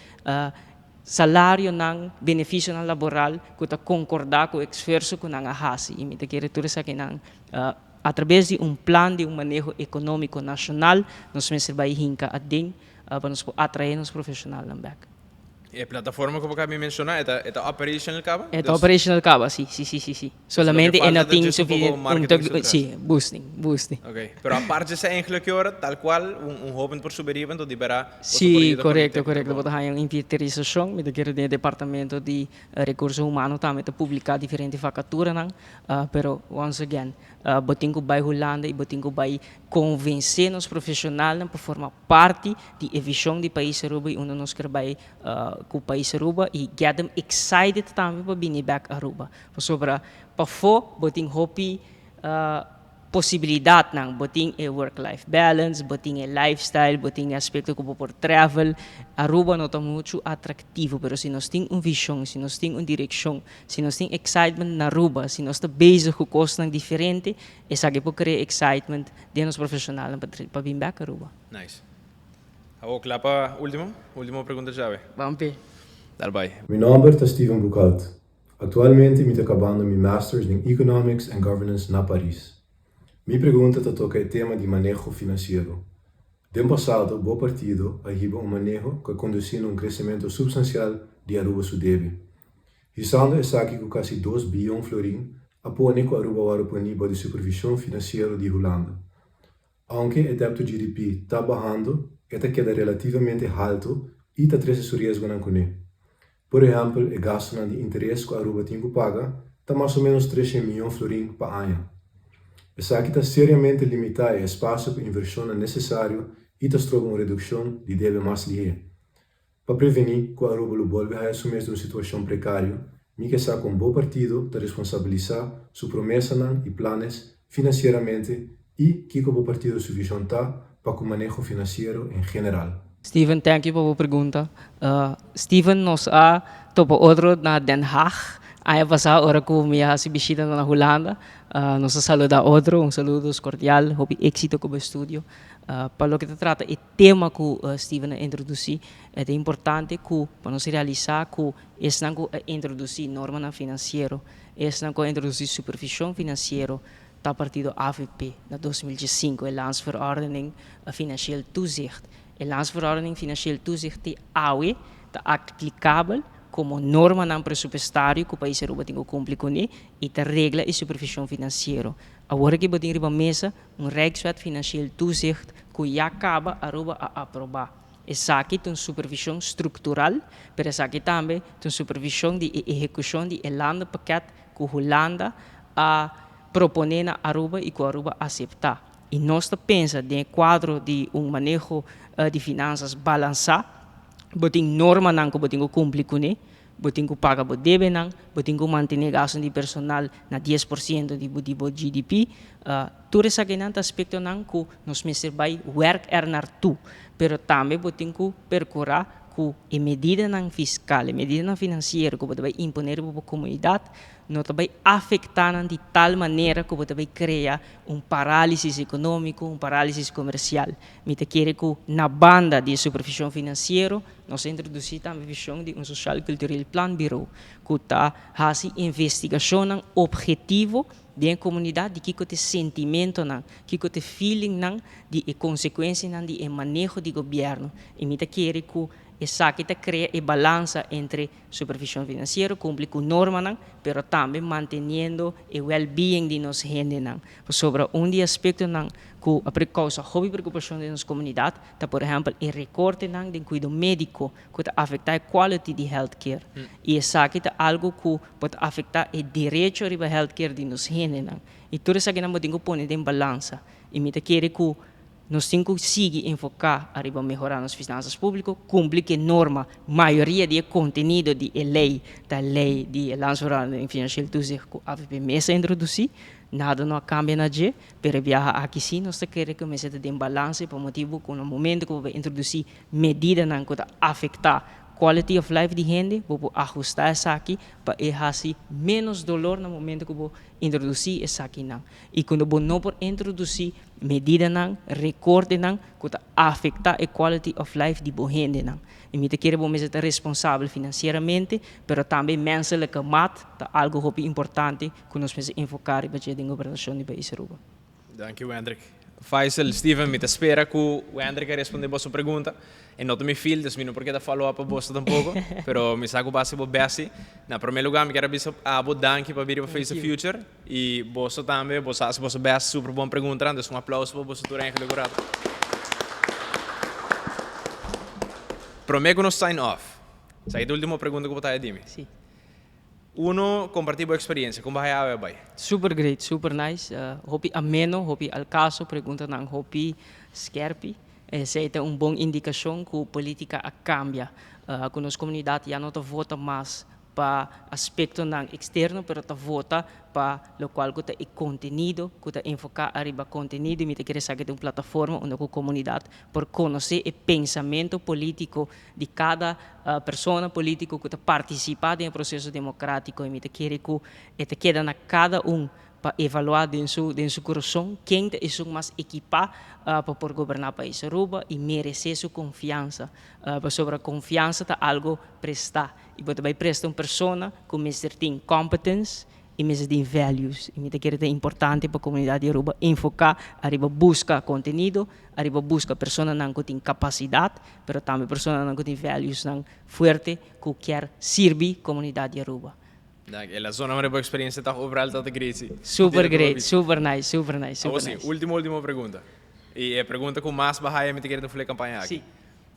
salarionan, benefisionan laboral ku ta konkordá ku e esfuerso ku nan a hasi. I mi ta kere tur esakinan. Atrabes di un plan di un maneho ekonómiko nashonal nos mester bai hinka aden pa nos por atraé nos profeshonalnan bèk. E plataforma ku bo kaba mi menshoná e ta e ta operational kaba? E ta operational kaba, si, si, si, si, si. Solamente e no tin sufisiente un tok, si, boosting, boosting. Oké, pero apart di esei eigenlijk e ora tal kual un un hoben por subi riba enton di bera boso por Si, yuda korekto, konekte ku korekto. bo. Bo ta haña un inventarisashon, mi ta kere den e departamento di Rekurso Humano tambe ta publiká diferente vakaturanan. Pero once again, bo tin ku bai Hulanda i bo tin ku bai konvensé nos profeshonalnan pa forma parti di e vishon di pais Aruba i unda nos ker bai ku pais Aruba i get them excited tambe pa bini bèk Aruba. Pasobra pafó bo tin hopi Posibilidatnan, bo tin e work life balance, bo tin e lifestyle, bo tin e aspecto cu bo por travel. Aruba no ta mucho atractivo, pero si nos tin un vision, si nos tin un direccion, si nos tin excitement na Aruba, si nos ta bezig cu cosnan diferente, esaki por crea excitement den nos profesionalnan pa bin bek Aruba. Nice. Awor cla pa ultimo? Ultimo pregunta djawe. Ban p'e. Dal bai. Mi nomber ta Steven Boekhoudt. Aktualmente mi ta kabando mi Masters den Economics and Governance na Paris. Mi pregunta ta toka e tema di maneho finansiero. Den pasado bo partido a hiba un maneho ku a kondusí na un kresementu supstansial di Aruba su debe. Hisando esaki ku kasi dos biyon florin a pone ku Aruba wòrdu poní bou di supervishon finansiero di Hulanda. Aunke e debt to GDP ta bahando, e ta keda relativamente haltu i ta trese su riesgonan kuné. Por ehèmpel, e gastunan di interes ku Aruba tin ku paga ta mas o ménos treshen mion florin pa aña. Esaki ta seriamente limitá e espasio pa invershonnan nesesario i ta stroba un redukshon di debe mas lihé. Pa prevení ku Aruba lo bolbe haya su mes den un situashon prekario, mi ke sa kon bo partido ta responsabilisá su promesanan i planes finansieramente i kiko bo partido su vishon ta pa ku maneho finansiero en general. Steven, thank you pa bo pregunta. Steven, nos a topa otro na Den Haag aña pasá ora ku mi a hasi bishita na Hulanda. Nos a saluda otro, un saludos kordial, hopi éksito ku bo estudio. Pa loke ta trata e tema ku Steven a introdusí, e ta importante ku pa nos realisá ku esnan ku a introdusí normanan finansiero, esnan ku a introdusí supervishon finansiero ta partido avp na 2015, e Landsverordening Financieel Toezicht. E Landsverordening Financieel Toezicht te awe ta aplikabel komo normanan presupuestario ku pais Aruba tin ku kumpli kuné i ta regla e supervishon finansiero. Awor aki bo tin riba mesa un Rijkswet Financieel Toezicht ku ya kaba Aruba a aprobá. Esaki ta un supervishon struktural, pero esaki tambe ta un supervishon di e ehekushon di e landenpakket ku Hulanda a proponé na Aruba i ku Aruba aseptá. I nos ta pensa den e kuadro di un maneho di finansas balansá, bo tin normanan ku bo tin ku kumpli kuné, bo tin ku paga bo debenan, bo tin ku mantené gastunan di personal na 10% di bo di bo GDP. Tur esakinan ta aspektonan ku nos mester bai wèrk er nartú, pero tambe bo tin ku perkurá ku e medidanan fiskal, e medidanan finansiero ku bo ta bai imponé riba bo komunidat no ta bai afektá nan di tal manera ku bo ta bai krea un parálisis ekonómiko, un parálisis komersial. Mi ta kere ku na banda di e supervishon finansiero, nos a introdusí tambe vishon di un Sociaal Cultureel Planbureau ku ta hasi investigashonnan ophetivo den e komunidat di kiko ta e sentimentonan, kiko ta e feelingnan di e konsekuensianan di e maneho di gobièrnu. I mi ta kere ku esaki ta krea e balansa entre Supervision financiero cumpli cu normanan, pero tambe manteniendo e well-being di nos hendenan. Pasobra un di e aspectonan cu a causa hopi preocupacion den nos comunidad ta por ehempel e recortenan den cuido medico cu ta afecta e quality di healthcare. Y esaki ta algo cu por ta afecta e derecho riba healthcare di nos hendenan. Y tur esakinan bo tin cu pone den balansa. Y mi ta kere cu Nos tin ku sigui enfoká ariba mehorá nos finansas públiko, kumpli ku e norma. Mayoria di e kontenido di e lei ta lei di e Landsverordening Financieel Toezicht ku avp mes a introdusí. Nada no a kambia na dje, pero e biaha aki sí nos ta kere ku mester ta den balanse pa motibu ku na momento ku bo bai introdusí medidanan ku ta afektá quality of life di hende, bo por ahustá esaki pa e hasi ménos dolor na momento ku bo introdusí esakinan. I kundo bo no por introdusí medidanan, rekortenan ku ta afektá e quality of life di bo hendenan. I mi ta kere bo mester ta responsabel finansieramente, pero tambe menselijke maat ta algu hopi importante ku nos mester enfoká riba dje den gobernashon di pais Aruba. Danki Wendrick. Faisal, Steven, mi ta spera ku Wendrick a responde boso pregunta. E no ta mi field, dus mi no por keda follow up pa boso tampoco, pero mi sa ku bo a hasi bo best si. Na prome lugar mi kier a bisa abo danki pa biri pa Face the Future. Y boso tambe, boso a haci boso best, super bon preguntanan, dus un aplauso pa boso tur eigenlijk un rato. Prome cu nos sign off, esaki ta ultimo pregunta cu bo ta haci di mi. Si. Uno, comparti bo experiencia, con bo haya awe a bay? Super great, super nice, hopi ameno, hopi al caso, preguntanan hopi skerpi. Esey ta un bon indicacion cu politica a cambia, cu nos comunidad ya no ta vota mas pa aspectonan externo pero ta vota pa locual cu ta e contenido cu ta enfoca ariba contenido y mi ta kere sa cu ta un plataforma unda cu comunidad por conoce e pensamento politico di cada persona politico cu ta participa den e proceso democratico y mi ta kere cu e ta keda na cada un pa evaluá den su den su kurason ken ta esun mas ekipá pa por goberná pais Aruba i meresé su konfiansa. Pasobra konfiansa ta algu prestá i bo ta bai presta un persona ku mester tin competence i mester tin values. I mi ta kere ta importante pa komunidat di Aruba enfoká ariba buska kontenido, ariba buska personanan ku tin kapasidat, pero tambe personanan ku tin valuesnan fuerte ku kier sirbi komunidat di Aruba. Dank. E la zona manera bo experiencia ta overal ta ta great si. Super great, super nice, super nice, super nice. Awor si, ultimo ultimo pregunta. Y e pregunta cu mas bahaya mi ta kere ta fule campaña aki. Si.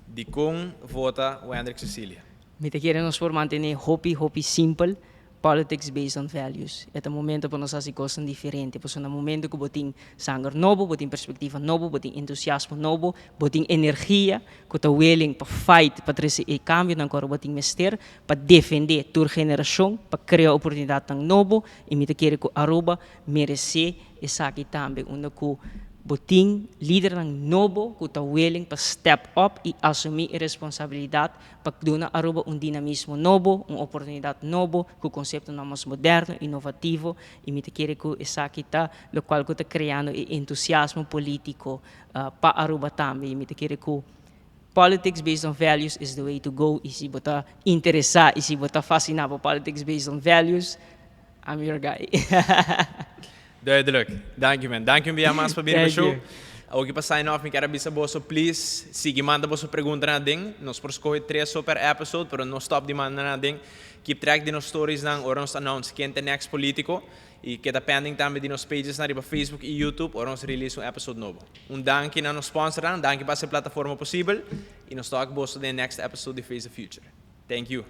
Dicon vota Wendrick Cecilia? Mi ta kere nos por mantene hopi hopi simpel, politics based on values. E ta momento pa nos haci cosnan diferente, pasobra na momento cu bo tin sanger nobo, bo tin perspectiva nobo, bo tin entusiasmo nobo, bo tin energia cu ta willing pa fight pa trece e cambionan cu Aruba tin mester, pa defendé tur generashon, pa krea oportunidatnan nobo i mi ta kere ku Aruba meresé esaki tambe unda ku bo tin lidernan nobo ku ta willing pa step up i asumí e responsabilidat pa duna Aruba un dinamismo nobo, un oportunidat nobo ku konseptonan mas moderno, inovativo i mi ta kere ku esaki ta lokual ku ta kreando e entusiasmo polítiko pa Aruba tambe i mi ta kere ku Politics based on values is the way to go y si bo ta interesa y si bo ta fascina pa politics based on values, I'm your guy. Duidelijk. Danki man. Danki un bia mas pa bini pa show. Awoki pa sign off mi kier a bisa boso please sigui manda boso preguntanan aden. Nos por scoge tres so per episode pero no stop di manda nan aden. Keep track di nos storiesnan ora nos announce ken ta e next politico y keda pending tambe di nos pagesnan riba Facebook y YouTube ora nos release un episode nobo. Un danki na nos sponsornan, danki pa haci e plataforma posibel y nos talk boso den e next episode di Face the Future. Thank you.